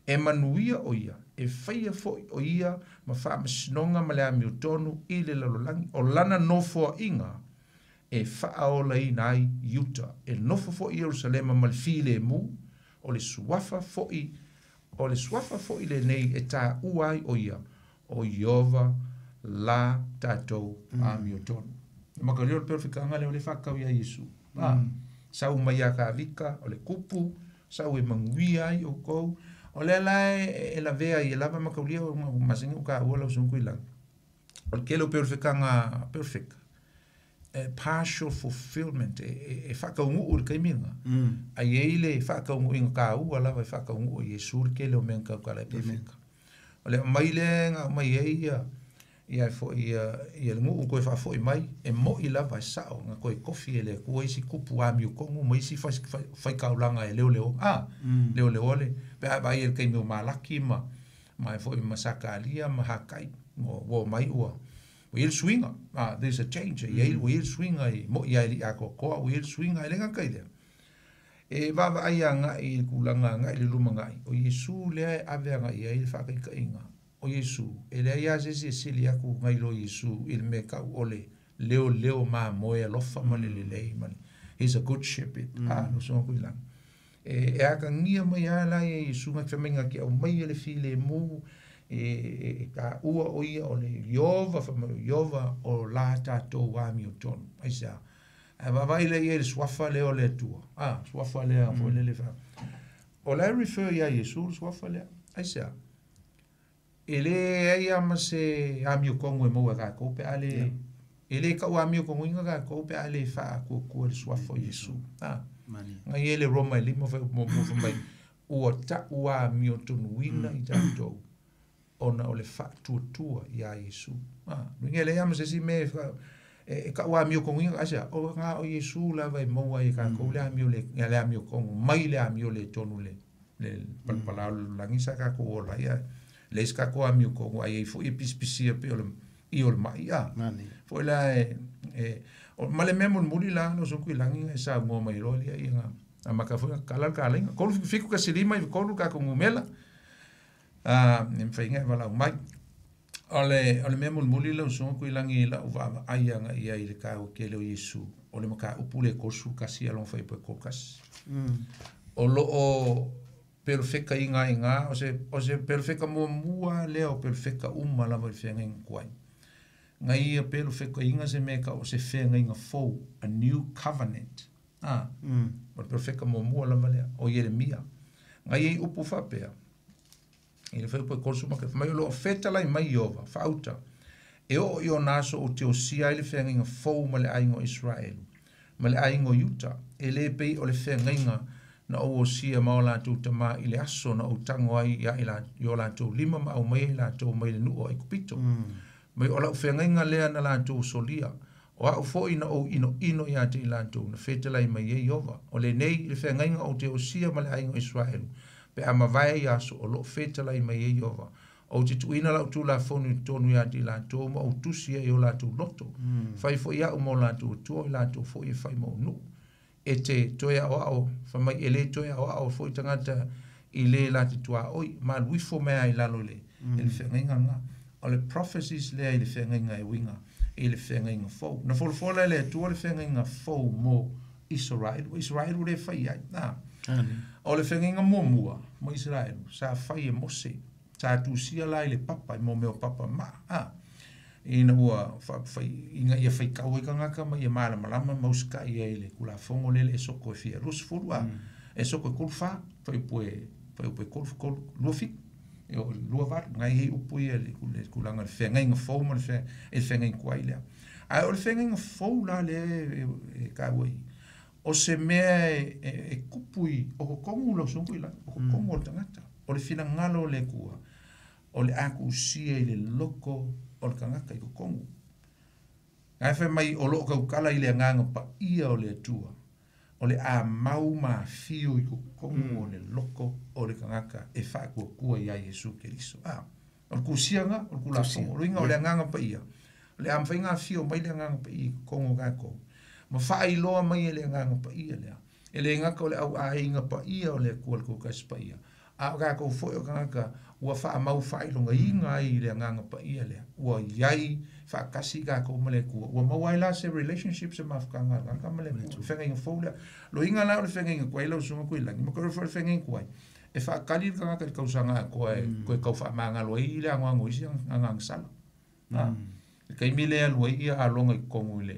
e manuia o ia, e whaia fo o ia, ma whaamasinonga ma le a mi o tonu i le lalolangi, o lana nofoa inga, e whaaola i nai Iuta. E nofo fo i Jerusalema ma le file mu, o le suafa fo i le nei e tā uai o ia, o Iova la tātou a mi o tonu. Maka leo le perfekanga leo le whakau ia Iesu. Sau mai a ka vika, o le kupu, sau e manguia ai o kou. O le la e la vea i e lava makaulia o masinga o ka ua lau sunku i langa. O le kele o perfekanga perfeka. Partial fulfillment e whakaungu o le kaiminga. Ai e ile whakaungu inga ka ua lava e whakaungu o Iesu le kele o mea kaukala e perfeka. O le mai le ngā mai e ia Ia e fo'i ia le nuu toe faafo'i mai e mo'i lava e sa'o na toe tofi e le Atua isi tupu amiotogu ma isi faitaulaga e leoleo a leoleoa le pe a vaai i le taimi o Malaki ma e fo'i ma Sakalia ma Hakai ua omai ua i ai le suiga a there's a change e i ai ua i ai le suiga i mo'i a e li'i atoatoa ua i ai le suiga e le gata i lea e vaavaai agai i le tulaga agai i le lumanai o Iesu lea e ave agai i ai le faataitaiga o Iesu e leai lava se isi e sili atu nai lo Iesu i le mea tau o le leoleo mamoe alofa ma le lelei ma le he's a good shepherd a no so ku ilang e atagia mai lava la ia Iesu na te fai mai na te aumaia le filemu e taua o ia o le Ieova fai mai o Ieova o la tatou amiotonu aisea ae vaavaai lea i ai le suafa lea o le Atua a suafa lea foi lele fa o la e refer ia Iesu le suafa lea aisea e leai lava ma se amiotonu e maua e tatou pe a le e le tau amiotonuina tatou pe a le faaatuatua i le suafa o Iesu a na i ai le Roma e 5 fai muamua fai mai ua ta'u amiotonuina i tatou ona o le faatuatua iā Iesu a luiga e leai lava ma se isi mea e tau amiotonuina aisea o na o Iesu lava e maua ai e tatou le amio le amiotonu mai le amio le tonu le palapala o le lalolagi sa tatou ola ai ae leai se tatou amiotonu ae i ai foi e pisipisia pei o le i o le ma'i a foi la e ma le mea mulimuli la no so kuilagi e saunoa mai loa lia ia amata foi na tatala le kalaiga 37 7.5 93 tatou numera a e mafai ona e valaau mai o le mea mulimuli lau usuga Tuilagi i la'u vaavaai agai i ai i le taua tele o Iesu o le mataupu lea e 31 a lona fuaiupu e 31 o loo pelofeka ai iga o se pelofeka muamua lea o pelofeka uma lava i le feagaiga tuai na ia pelofekaina se mea tau o se feagaiga fou a new covenant a o le pelofeka muamua lava lea o Ieremia na ia i upu faapea i le fuaiupu e 30 mai o loo fetalai mai Ieova faauta e oo i ona aso ou te osia ai le feagaiga fou ma le aiga o Iseraelu ma le aiga o Iuta e lē pei o le feagaiga na ou osia ma o latou tamā i le aso na ou tago ai ia i o latou lima ma aumai ai latou mai le nuu o Aikupito mai o la'u feagaiga lea na latou solia o a'u fo'i na ou inoino iā te i latou na fetalai mai ai Ieova o lenei le feagaiga ou te osia ma le aiga o Iseraelu pe a mavae ia aso o loo fetalai mai ai Ieova ou te tuuina la'u tulafono i totonu iā te i latou ma ou tusi ai i o latou loto fai fo'i a'u ma o latou Atua o i latou fo'i e fai ma ou nuu e te toe a'oa'o fai mai e lē toe a'oa'o fo'i tagata i lē la te tuaoi malu ifo mai ai lalo i le feagaiga lena o le prophecies lea i le feagaiga e uiga i le feagaiga fou na folafola e le Atua le feagaiga fou mo Iseraelu Iseraelu le fai ai na o le feagaiga muamua mo Iseraelu sa fai e Mose sa tusia la i le papa i mo mea o papa ma'a a ina ua fai ina ia faitau ai tagata ma ia malamalama ma usita'i ai i le tulafono lele e soko e fia 20 a e soko e 34 fuaiupu e 3 27 e o 28 nai ai upu ia le tulaga le feagaiga fou ma le feagaiga tuai lea ae o le feagaiga fou la lea e taua i o se mea e kupu i o totonu lau susuga Tuilagi o totonu o le tagata o le finagalo o le Atua o le atusia i le loko o le tagata i totonu ae fai mai o loo tautala i le agaga paia o le Atua o le amau ma afio i totonu o le loko o le tagata e faatuatua iā Iesu Keriso a o le tusiaga o le tulafono luiga o le agaga paia o le a mafai ona afio mai le agaga paia i totonu o tatou ma faailoa mai e le agaga paia lea e le gata o le auaiga paia o le Atua le Totasi Paia a o tatou foi o tagata ua faamau faailogaina ai i le agaga paia lea ua iai faatasi tatou ma le Atua ua maua ai la se relationship se mafutaga a le tagata ma le Atua feagaiga fou lea loiga la o le feagaiga tuai lau susuga Tuilagi ma toe foi le feagaiga tuai e faatali le tagata i le tausaga atoa e toe tau faamagalo ai le anoano o isi agaga sala le taimi lea alu ai ia aloga i totonu i le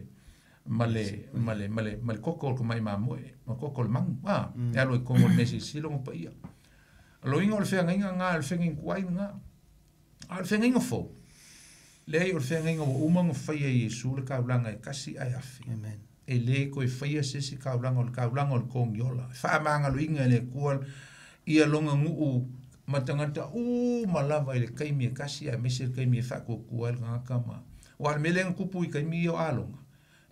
ma le koko o le tamai mamoe ma koko o le manu a e alu ai totonu o le mea silasila ona paia loiga o le feagaiga na le feagaiga tuai lena a o le feagaiga fou leai o le feagaiga ua uma ona faia e Iesu le taulaga e tasi ae afe e lē toe faia se isi taulaga o le taulaga o le togiola e faamagaloina e le Atua ia lona nuu Ma tagata uma lava i le taimi e tasi aemaise le taimi e faakuakua ai le tagata ma. Aua o le mea lea na tupu i taimi ia o aloga,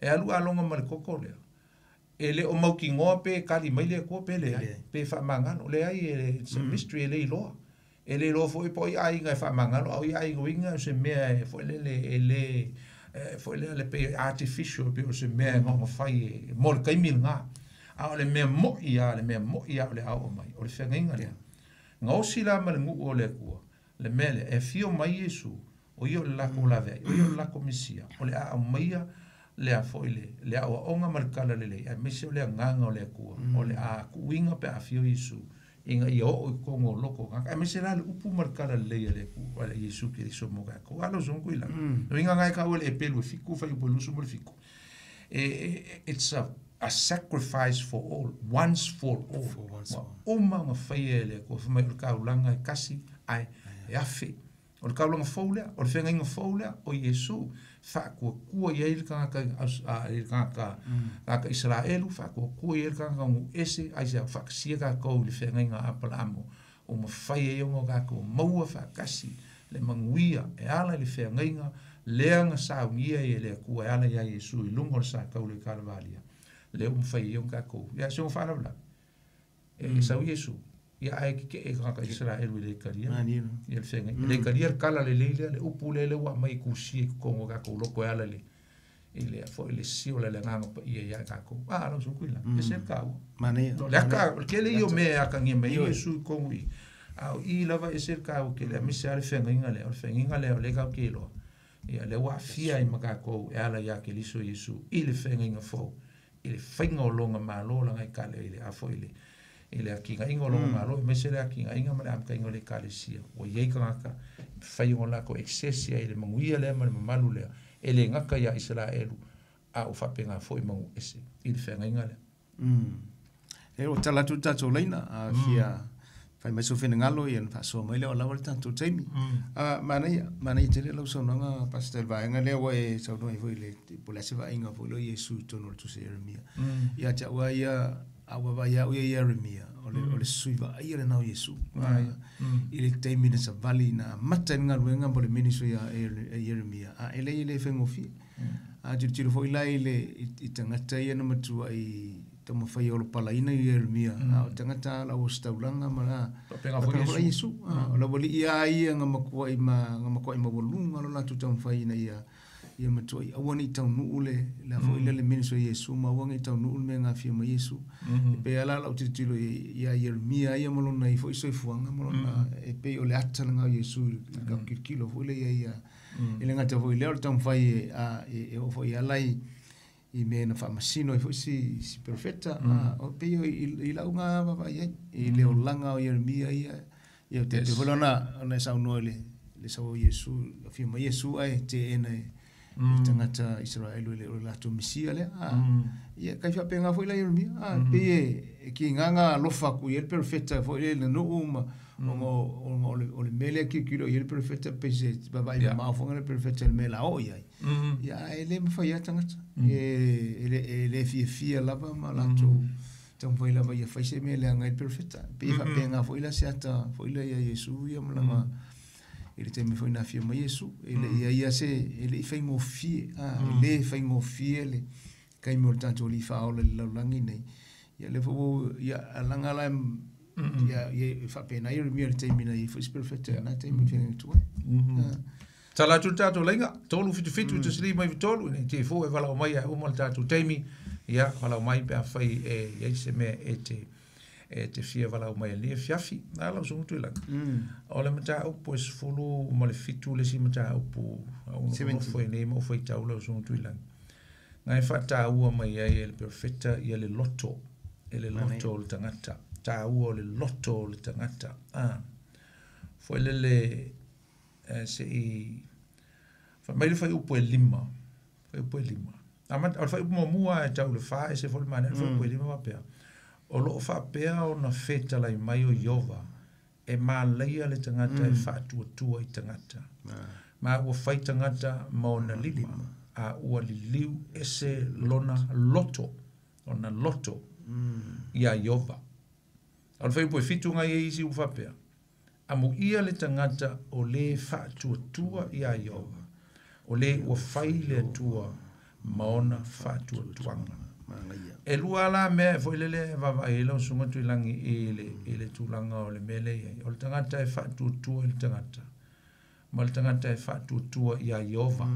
e alu aloga ma le toto lea, e le o mautinoa pe tali mai le Atua pe leai, pe faamagalo. Leai, it's a mystery, e le iloa. E le iloa foi po o ai aiga e faamagalo, a o ai aiga uiga o se mea e foi lele e le foi lea le pei artificial, pei o se mea e gaogafai e mo le taimi lena. A o le mea mo'i lava, le mea mo'i lava o le a oo mai, o le feagaiga lea. Gaosi la ma le nuu o le Atua, le mea lea, e afio mai Iesu, o ia o le latou laveai, o ia o le latou Mesia, o le a aumaia le a foi le aoaoga ma le tala lelei, aemaise o le agaga o le Atua, o le a tuuina pe a afio Iesu, ina ia oo i totonu o loto o tagata, aemaise la le upu ma le tala lelei a le Atua, a Iesu Keriso mo tatou. A lau susuga Tuilagi. O uiga na e taua i le Epelu e 7 fuaiupu e 27. It's a sacrifice for all, once for all.
For once
Ua
for all.
uma ona faia e le Atua, fai mai o le taulaga e kasi ae e afe. O le taulaga fou lea, o le feagaiga fou lea, o Iesu, faakuakua i ai le tagata i le tagata, tagata Isaraelu, faakuakua i ai le tagata nuu ese, ai se faakasia tatou i le feagaiga a Apalaamo, o mafai ai ona tatou maua faatasi le manuia e ala i le feagaiga lea na saunia ai e le Atua e ala ia Iesu i luga o le sa taule i Kalavalia, lea ua mafai ai ona tatou, ia se ona faalavelave. E sau Iesu, ia ae keke'e tagata Isaraelu i le talia. Ia le feagaiga. Le talia le tala lelei lea, le upu lea lea ua aumai i tusia i totonu o tatou loto e ala i le foi le sio le agaga paia ia tatou. A, lau susuga Tuilagi, e se le taua.
Manaia.
No, le aka, o le tele ia o mea e akagia mai ai Iesu i totonu i. A o i lava e se le taua tele, aemaise lava le feagaiga lea, o le feagaiga lea o lea tatou te iloa. Ia, lea ua aafia ai ma tatou e ala ia Keriso Iesu i le feagaiga fou, i le faiga o lona malo laga i kale i le a foi i le atinaeina o lona malo, aemaise le atinaeina ma le amataina o le ekalesia. Ua i ai tagata fai o latou access ai i le manuia lea ma le mamalu lea, e le gata ia Isaraelu, a ua faapena foi manu ese i le feagaiga lea.
E o tala atu tatou laina, a fia fai mai so finagalo ia na faasoa mai lea o lava le tatou taimi. Manaia, manaia tele lau saunoaga, Pastor, vaega lea ua e saunoa ai foi le po o le a se vaaiga foi lea o Iesu i totonu o le tusi a Ieremia. Ia te au lava ia, a ua vaai au ia Ieremia, o le sui vaaia lena o Iesu. I le taimi na savali na amata ai le galuega mo le ministry a Ieremia, a e leai e le faigofie. A tilotilo foi la i le i tagata ia na matua i taumafai e olopalaina i Ieremia, a o tagata la ua ositaulaga ma la
Faapena foi
faapena foi
Iesu.
Iesu. O le aualii lava ia na matua i ma na matua i maualuga lo latou taumafai ina ia matua i aua ne i taunuu le le foi le ministry a Iesu ma aua ne i taunuu le mea e gafia mai Iesu. E pei lava la lau tilotilo ia Ieremia ia ma lona ai foi soifuaga ma lona e pei o le ata lena o Iesu i le tilotilo foi lea ia ia. E le gata foi lea o le taumafai e e oo foi ala i mea na faamasino ai foi si profeta, o pei o i lau ngā vaavaai ai, i le olaga o Ieremia ia, ia te foi lona ona e saunoa i le sau o Iesu, afio mai Iesu ae teena e tagata Isaraelu i le o le latou Mesia lea. Ia kai faapena foi la Ieremia, pei e kigaga alofa atu i ai le profeta foi le nuu ma ona o le mea lea tilotilo i ai le profeta pei se vaavaai mamao foi le profeta i le mea la oo i ai. Ia, e le mafai lava tagata. E le fiafia lava ma latou taumafai lava ia fai se mea leaga ai le profeta. Pei e faapena foi la se ata foi lea ia Iesu ia ma lana i le taimi foi na afio mai Iesu, e le i ai se, e le i faigofie, e le faigofie le taimi o le tatou alii faaola i le lalolagi nei. Ia le foi ua, ia, alaga la ia, ia, e faapena Ieremia i le taimi na i ai foi se profeta na taimi e feagai atu ai.
Tala atu le tatou laiga, 3 7 7, 1 5 9 3, nei te fou e valao mai ai uma le tatou taimi, ia, valao mai pe a fai e i ai se mea e te fia valao mai e lia fiafi. Na lau susuga Tuilagi. O le mataupu e 17 ma le 7 le isi mataupu, a ua
17.
nofo nei ma ua faitau lau susuga Tuilagi. Ngai faataua mai ai e le profeta ia le loto, e le loto o le tagata. Taua o le loto o le tagata. Foi lele, se i fa mai le fai upu e lima. Fai upu e lima. A o le fai upu muamua e tau le wha, e se fo le mane, le fai upu e lima wapea. O loo faapea o na whetalai mai o Iova, e māleia le tagata e faatuatua i tagata. Ma ua fai tagata ma ona lima, a ua liliu ese lona loto, ona loto ia Iova. O le fai upu e 7 ngai e isi ua faapea. Amuia le tagata o lē faatuatua iā Ieova, o lē ua fai le Atua ma ona faatuatuaga. E lua la mea e foi lele e vaavaai ai lau Susuga Tuilagi i le tulaga o le mea lea e i ai. O le tagata e faatuatua i le tagata ma le tagata e faatuatua iā Ieova.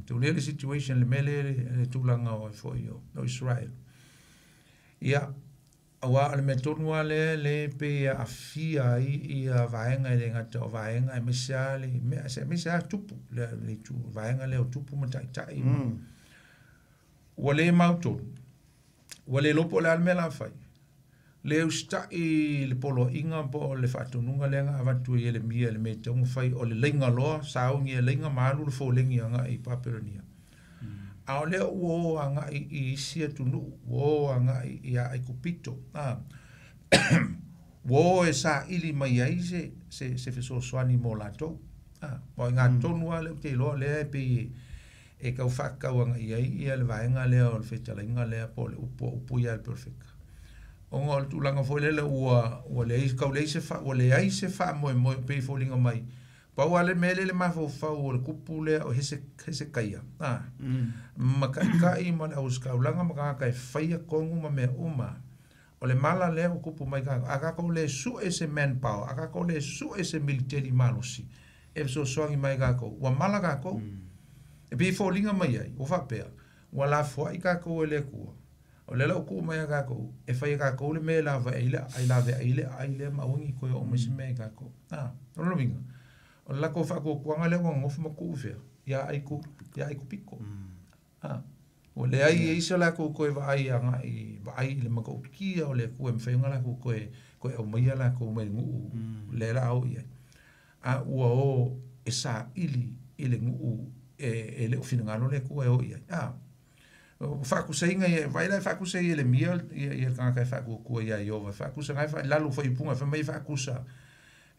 Te ulia le situation le mea lea le tulaga o foi o Israel. Ia, auā o le mea tonu lava lea le pei e aafia ai ia vaega e le gata o vaega aemaise lava le mea aemaise lava tupu le le itu vaega lea o tupu ma taitai ma ua le mautonu, ua le iloa po o le a le mea o le a fai. Le usitai i le poloaiga po o le faatonuga lea na avatu e Ielemia i le mea e tatau ona fai o le laiga loa, sauni e laiga ma alu le folegi agai i Papelonia. A o lea ua o agai i isi atunuu, ua o agai ia Aikupito, ua o e saili mai ai se fesoasoani mo latou. Aua o i ina tonu lava lea ou te iloa lea e pei e tau faatatau agai ai ia le vaega lea o le fetalaiga lea po o le upu a upu ia a le perofeta. Ona o le tulaga foi lele ua leai tau leai se ua leai se faamoemoe pei e foliga mai pau lava le mea lea i le mafaufau o le tupu lea o Hesekaia, ma taitai ma le auositaulaga ma tagata e faia tonu ma mea uma. O le mala lea ua tupu mai tatou, a tatou le sue se manpower, a tatou le sue se militeli malosi e fesoasoani mai tatou, ua mala tatou. E pei e foliga mai ai, ua faapea, ua lafoai tatou e le Atua. O lea la ua tuu mai ia tatou, e fai e tatou le mea e lava ai le aai, lave ai le aai lea ma aua ne i toe oo mai se mea i tatou. O lona uiga, o le latou faatuatuaga lea ua nonofo ma tuu i fea? Ia Aikupito. Ua leai ai se latou toe vaai agai, vaai i le matautia o le Atua e mafai ona latou toe aumaia latou mai le nuu lea la a o i ai. A ua o e saili i le nuu e le o finagalo le Atua e o i ai. Faatusaina ia, vaai la e faatusa e Ielemia ia le tagata e faatuatua iā Ieova, e faatusa na e lalo faaiupuga fai mai e faatusa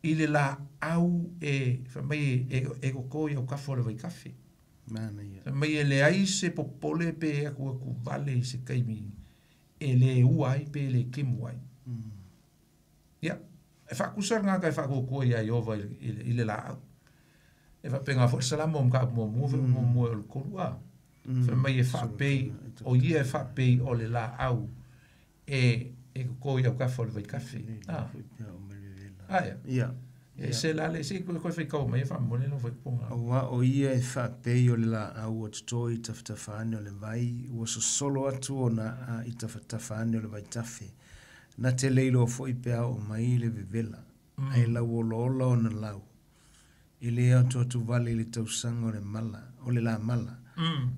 i le laau e fai mai e toto i autafa o le vaitafe. Fai mai e leai se popole pe atu atu vale i se taimi e le ua ai pe le kemu ai. Ia, e faatusa le tagata e faatuatua iā Ieova i le laau. E faapena foi le Salamo o mataupu muamua foi muamua o le 3 a. Fai mai e faapei, o ia e faapei o le laau e toto i autafa o le vaitafe. Aia.
Ia.
E se la le se koe faitau mai e faamomoli lau faaipuga.
Auā o ia e faapei o le laau ua toto i tafatafa ane o le vai, ua sosolo atu ona a'a i tafatafa ane o le vaitafe. Na te le iloa foi pe a oo mai le vevela, ae lauolaola ona lau. E le atoatuvale i le tausaga o le mala, o le lamala,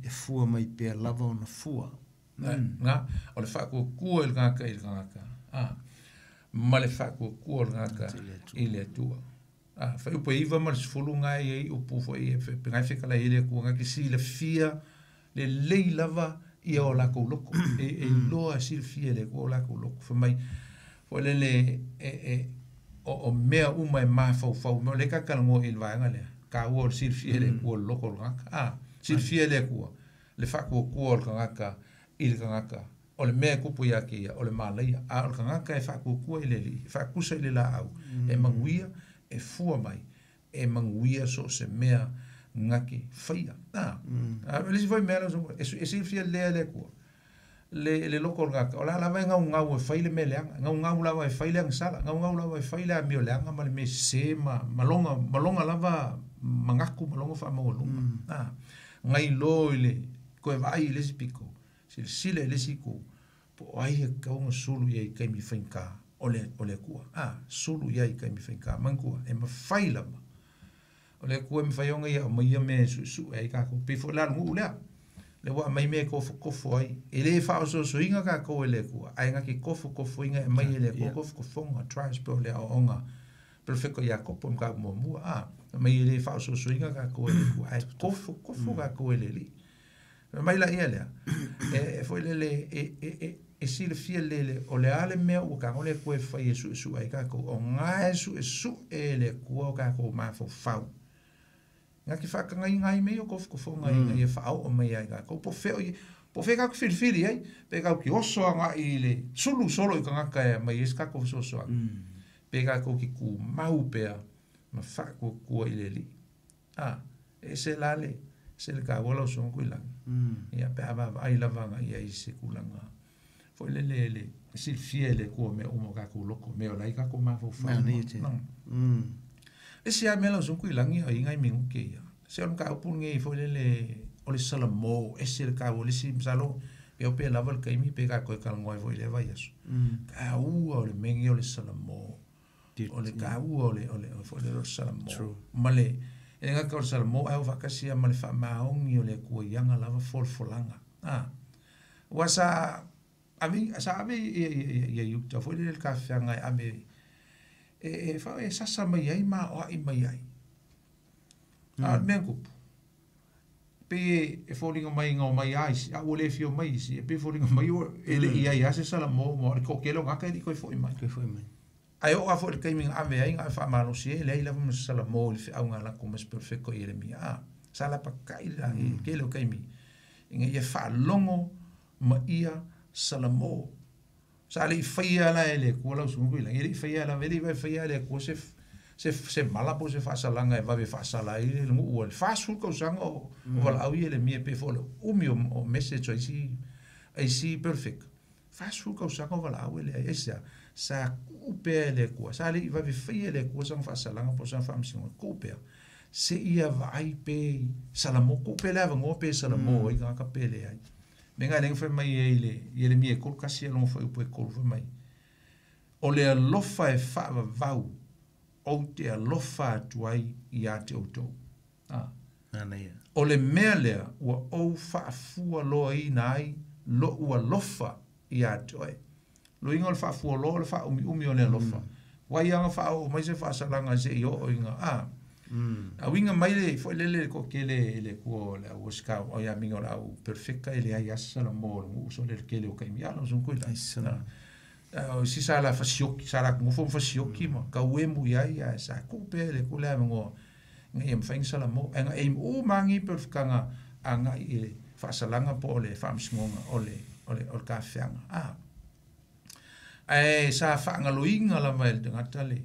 e fua mai pea lava ona fua.
Na, o le faatuatua i le tagata i le tagata, ma le faatuatua o le tagata i le Atua. Faiupu e 9 ma le 10 na e i ai upu foi e pe ngai fetalai ai le Atua, na te silafia lelei lava ia o latou loko. E iloa e silafia e le Atua o latou loko. Fai mai, foi lele e o mea uma e mafaufau, o lea e tatalanoa i le vaega lea, taua o le silafia e le Atua o le loko o le tagata. Silafia e le Atua le faatuatua o le tagata i le tagata. O le mea e tupu ia te ia, o le malaia. A o le tagata e faatuatua i le Alii, e faatusa i le laau, e manuia, e fua mai, e manuia so o se mea ngake faia. Le isi foi mea lau susuga, e silafia lelei e le Atua le loko o le tagata, o la lava e gaugau e fai le mea leaga, gaugau lava e fai le agasala, gaugau lava e fai le amio leaga ma le mea sese ma malonga lava manatu ma longa faamaualuga. Ngai lo i le koe vaai i le isi piko, silasila i le isi itu, po o ai e tatau ona sulu i ai i taimi faigata o le Atua. Sulu i ai i taimi faigata, manatua, e mafai lava. O le Atua e mafai ona ia aumaia mea e suesue ai tatou. Pei foi la le nuu lea, le ua aumai mea e tofotofo ai. E le faaosoosoina tatou e le Atua, ae na te tofotofoina e aumai e le Atua tofotofoga, trials pe o le aoaoga perfecto Iakopo mataupu muamua. Aumai e le faaosoosoina tatou e le Atua, ae tofotofo tatou e le Alii. Mai la ia lea, e foi lele e silafia lele o le a le mea ua tago le Atua e fai e suesue ai tatou, o nga e suesue e le Atua o tatou mafaufau. Nga te faatagaina ai mea ia o tofotofoga ina ia faaoo mai ai tatou. Po fea tatou filifili ai, pe tatou te oso agai i le sulu solo i tagata e aumai ai se tatou fesoasoani. Pe kākou ki kumau pea ma faakuakua i le Alii. A, e ese la le, ese le taua lau susuga Tuilagi. Ia pe a vaavaai lava agai i ai i se tulaga foi lele le silafia e le Atua mea uma o tatou loto, mea o la e i tatou mafaufau. Le isi lava mea lau susuga Tuilagi o i ai nai minute ia, se o le mataupu lenei foi lele o le salamo, ese le taua o le isi, masalo pe o pe lava le taimi pe tatou toe talanoa ai foi i lea vaiaso. Taua o le mea lenei o le salamo. O le taua o le o le foi lele o le salamo. Ma le e le gata o le salamo ae o faatasi lava ma le faamaoni o le Atua i ana lava folafolaga. Aua sa ave sa ave ia Iuta foi lele le tafeaga e ave e e sasa mai ai ma aoai mai ai. A o le mea na tupu, pei e foliga mai na omai lava isi, a ua le fia omai isi, e pei e foliga mai e le i i ai lava se salamo mo le toatele o tagata e le i toe foi mai. Ae oo lava foi i le taimi na ave ai, na ave faamalosi ai, e leai lava ma se salamo i le feau na alu atu ma se perofeta o Ieremia. A, sa lapatai le i le tele o taimi ina ia faalogo ma ia salamo. Sa le i faia la e le Atua lau Susuga Tuilagi, e le i faia lava, e le i vave faia e le Atua se se mala po o se faasalaga e vave faasala ai le nuu o le 40 tausaga o valaau Ieremia pei foi o le umi o message a isi a isi perofeta. 40 tausaga o valaau e leai. Aisea? Sa tuu pea e le Atua, sa le i vave faia e le Atua sana faasalaga po o sana faamasinoga, tuu pea seia vaai pe salamo, tuu pea le avanoa pe salamo ai tagata pe leai. Mea na lea na fai mai ai le Ieremia 31 lona fuaiupu e 3 fai mai, O le alofa e faavavau ou te alofa atu ai ia te outou. A. O le mea lea ua ou faafualoaina ai loʻu alofa ia te oe. Loiga o le faafualoa o le faaumiumi o le alofa. Wai aga faaoo mai se faasalaga seia oo ina a. A uiga mai le foi lele le toatele e le Atua o le au osika o ia minga o le au perfeka e leai lava se salamo o le nuu so le tele o taimi a lau susuga Tuilagi. O isi sa la fasioki, sa latou nofo ma fasioki ma tauemu i ai ae sa tuu pea e le Atua le avanoa ina ia mafai ona salamo. Ae na aim uma lava nei perfekaga agai i le faasalaga po o le faamasinoga o le o le o le tafeaga. A. Ae sa faagaloina lava e le tagata le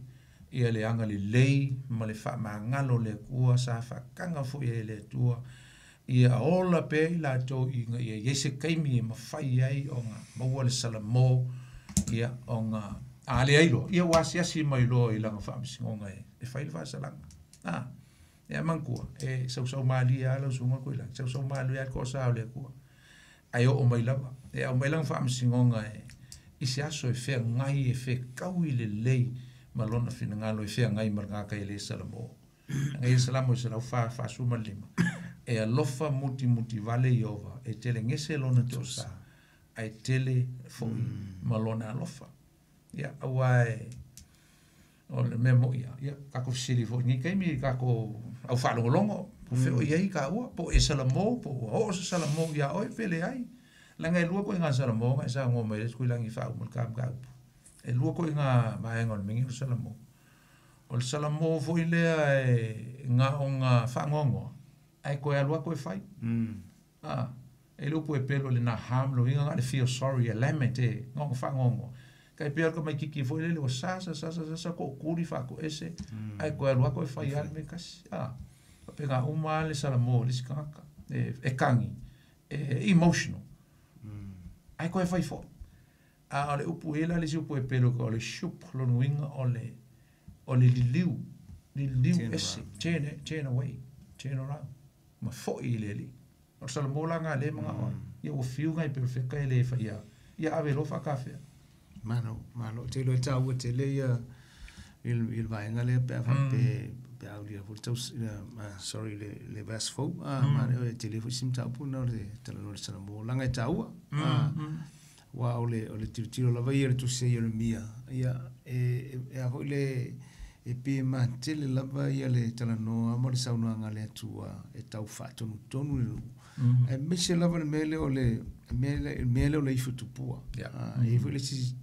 ia le agalelei ma le faamagalo o le Atua, sa faataga foi e le Atua ia ola pea i latou ina ia i ai se taimi e mafai ai ona maua le salamo, ia ona a leai loa, ia ua asiasi mai loa i lana faamasinoga e fai le faasalaga. A, ia manatua, e sausau malie lava lau susuga Tuilagi, sausau malie lava le toasa o le Atua, ae oo mai lava, e aumai lana faamasinoga e i se aso e feagai, e fetaui lelei ma lona finagalo e feagai ma le tagata e le salamo. Agai le Salamo 145, E alofa mutimutivale Ieova, e tele gese lona tosa, ae tele foʻi ma lona alofa. Ia, aua e o le mea moʻi lava, ia, tatou fesili foi i lenei taimi i tatou au faalogologo, po o fea o i ai taua, po o e salamo, po ua oo se salamo ia oe pe leai. Leaga e lua ituaiga salamo na e saunoa mai ai Tuilagi e faauma le ta mataupu. E lua ituaiga vaega o le mea lenei o le salamo. O le salamo foi lea e na ona faanoanoa ae toe alu lava toe fai. A, e le upu e pelu o le naham, lona uiga na o le feel sorry, e lament e na ona faanoanoa. Tai pei o le tamaititi foi lele ua sasa sasa sasa tootuli faatoese ae toe alu lava toe fai lava le mea e tasi. A, faapena uma lava le salamo o le isi tagata. E kagi, e emotional, ae toe fai foi. A o le upu e i ai la le isi upu e pelu o le shup, lona uiga o le o le liliu, liliu ese, turn, turn away, turn around, ma foi i le Alii. O le salamo la lena lea e manao ai, ia ua fiu nai perofeta e le faia, ia ave loa faatafea.
Malo, malo. Ou te iloa e taua tele ia i le vaega lea pe a faapea pe a aulia foi le taus, sorry le le verse fou, a ma e tele foi si mataupu lena o le talanoa i le salamo leaga e taua. Aua o le o le tilotilo lava ia i le tusi a Ieremia, ia e e a foi le e pei e matele lava ia le talanoa ma le saunoaga a le Atua e tau faatonutonu le nuu. Aemaise lava le mea lea o le mea mea lea o le ifo tupua. E i ai foi le isi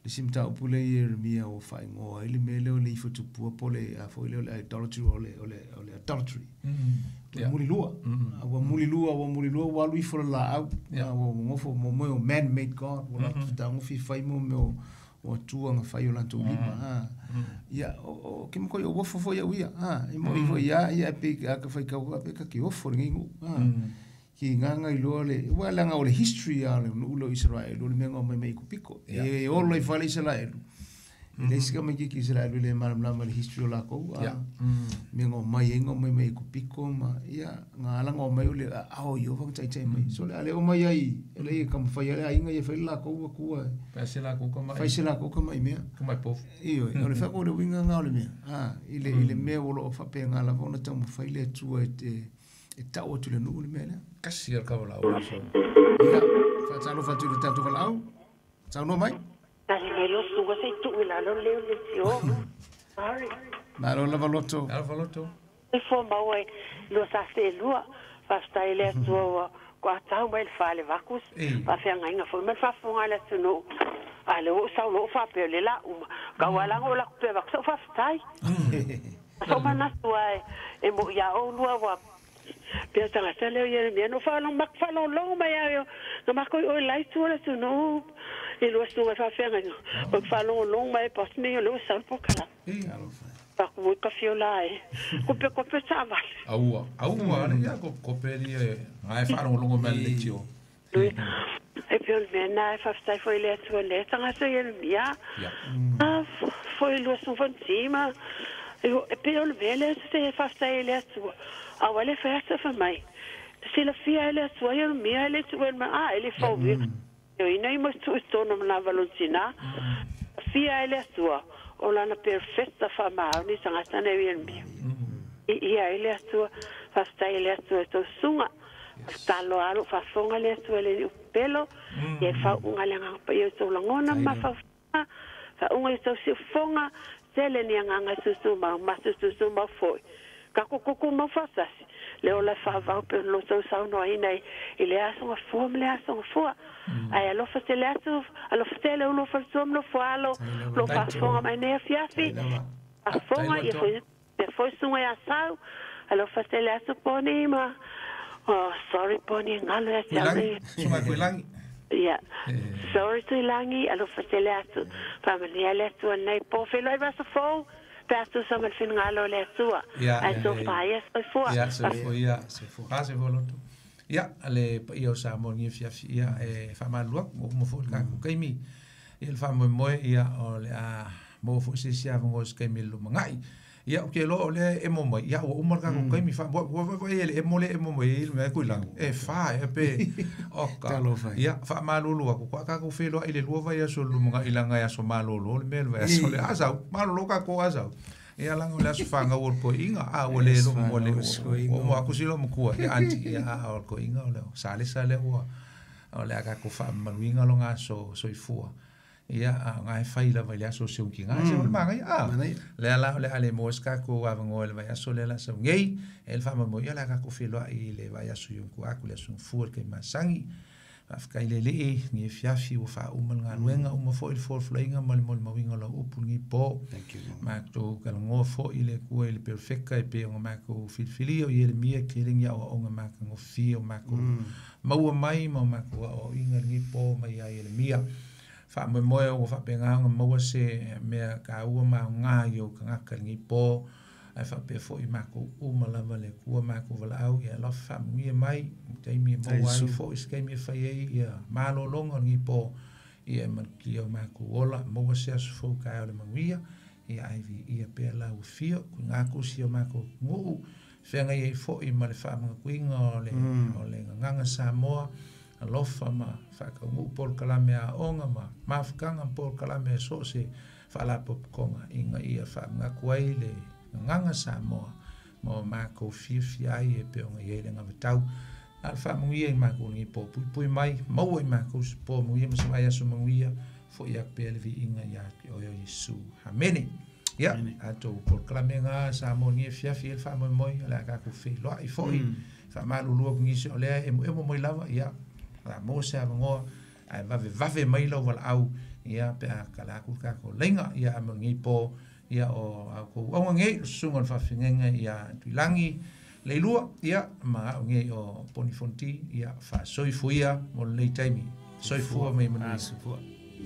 le isi mataupu lea i Ieremia ua faaigoa ai le mea lea o le ifo tupua po o le a foi lea o le idolatry o le o le o le adultery. Ua mulilua. Ua mulilua, ua mulilua, ua alu ifo le laau, ua nofo mo mea o man made god, ua latou fetagofi fai mo mea o o atua nga fai o latou lima a ia o ke mo ko o fo ia ia a e mo i ia ia pe ka fai ka pe ka ki ofo le ngu a ki nganga i loa le ua langa o le history a le nu lo Israel o le menga mai mai ku piko e o lo i fale Israel le sika mai ki Israel le malam lama le history o la ko a menga mai enga mai mai ku piko ma ia nga langa mai o le a o yo va tai tai mai so le ale o mai ai le ka mo fai ale inga ye fai la ko ku
fa se la ko mai
fai se la ko mai mea
ko mai pof
io o le fa ko le winga nga o le mea a ile mea o lo fa pe nga la vona ta mo fai le tua e e tau atu le nuu le mea lea.
Kasi al kawalau.
Ia, faatalofa atu i le tatou valaau. Saunoa mai.
Tali mai lo suga se tuu i lalo leo le tio. Sorry.
Malo lava loto.
Lava loto.
E fo maua e lua sa se lua. Faafetai le Atua ua kua tau mai le fale vakus. Faafeagaiga foi ma le faafofoga le atunuu. A le ua ou sau loa ou faapea o le la uma. Kaualaga o laku pea vaku sa ou faafetai. Sa ou manatu lava e mo'i iā oulua ua pea tagata lea o Ieremia na ou faalogologo mai lava na makou i o i laitu o le atunuu i lua susuga i faafeagaiga ua faalogologo mai ai paosi o lea ua sau le polokalame faku oi ka fiola e kopekope taavale
aua aua ale ia kopekope lia gae faalogologo mai le tio
e pei o le mea lena e faafetai foi i le Atua i lea tagata o Ieremia foi lua susuga fonoti ma e pei o le mea lea te faafetai ai i le Atua aua le fai atu fai mai silafia e le Atua Ieremia e le tuʻu e le a e le fauvia ina i mo tuʻu i totonu ma navalontina fia e le Atua o lana perfecta faamaoni tagata nei o Ieremia ia e le Atua faafetai i le Atua e tou susuga talo alo faafofoga le Atua le niu pelo ia e fauuga le agaga paia i tou lagona ma mafaufaga faauga i tou siufofoga tele ni agaga e tutumau ma tututumau foi ka kukuku mau faatasi le ola e faavau pe ona loutou saunoaina i le aso gafua ma le aso gafua ae alofa tele atu alofa tele ulo faletua ma nofo alo lou faafofoga mai nei afiafi faafofoga ia foi pea foi susuga ia Sau alofa tele atu Poni ma oh sorry Poni e galo ia te au nei
Susuga Tuilagi
ia sorry Tuilagi alofa tele atu faamanuia le Atua nei po feiloai vaaso fou pe a tusa ma le finagalo o le Atua ae tofa ia soifua.
Ia soifua ia soifua soifua loto. Ia le paia o Samoa i afiafi ia e faamalulu atu ua uma foi le tatou taimi ia le faamoemoe ia o le a maua foi se isi avanoa i se taimi i le lumanai. Ia ou te iloa o lea e emo mai ia ua uma le tatou taimi ua vaavaai ai le emo lea e emo mai ai le mea e Tuilagi e fa ea pe oka. Ia faamalulu atu toa tatou feiloai i le lua vaiaso i le lumanai leaga e aso malolo le mea le vaiaso lea a sau malolo tatou a sau. Ia leaga o le aso fanau o le toeaina a ua le ua le ua uma atu si loomatua ia aunty ia a o le toeaina o le Salesa lea ua o le a tatou faamamaluina lona aso soifua. Ia, a o na e fai lava i le aso o Seukina, se o le manaia, a. Lea la o le a le maua se tatou avanoa i le vaiaso lea o le a sau nei, e le faamoemoe, ia o le a tatou feiloai i le vaiaso i ona tua atu, le aso Gafua i le taimi masani. Faafetai i le Alii, lenei afiafi ua faauma le galuega, uma foi le folafolaina ma le molimauina o lau upu i lenei po. Matou talanoa foi i le Atua i le perofeta e pei ona matou filifilia o Ieremia, e tele ni aoaoga matagofie o matou maua mai ma o matou aoaoina i lenei po mai ia Ieremia. Faamoemoe ua faapena ona maua se mea taua ma aoga i ou tagata i lenei po, ae faapea foi matou uma lava le Atua matou valaau ia alofa faamanuia mai i taimi e maua ai foi se taimi e fai ai ia malologa o lenei po, ia e malutia o matou ola, maua se aso fou taeao o le manuia, ia ae viia pea lau afio, tuuina atu si o matou atunuu, feagai ai foi ma le faamanatuina o le o le gagaga Samoa, alofa ma faataunuu polokalame a aoga ma mafutaga ma polokalame a so o se faalapotopotoga ina ia faamanatu ai le gagaga Samoa ma o matou fiafia ai e pei ona i ai le anavatau. A o le faamanuia i matou lenei po puipui mai, maua i matou se po manuia ma se vaiaso manuia, foi atu pea le viiga ia te oe o Iesu. Amene. Ia, tatou polokalame na Samoa i lenei afiafi e le faamoemoe, o le a tatou feiloai foi, faamalulu atu nisi o lea e emoemo mai lava, ia, o le a maua se avanoa, ae vavevave mai lau valaau, ia, pe a tala atu le tatou laina, ia, ae mo lenei po, ia, o a outou auga nei, le susuga o le faafeagaiga ia Tuilagi Leilua, ia, ma au nei o Poni Fonti, ia, faasoifua ia mo lenei taimi. Soifua ma ia manuia.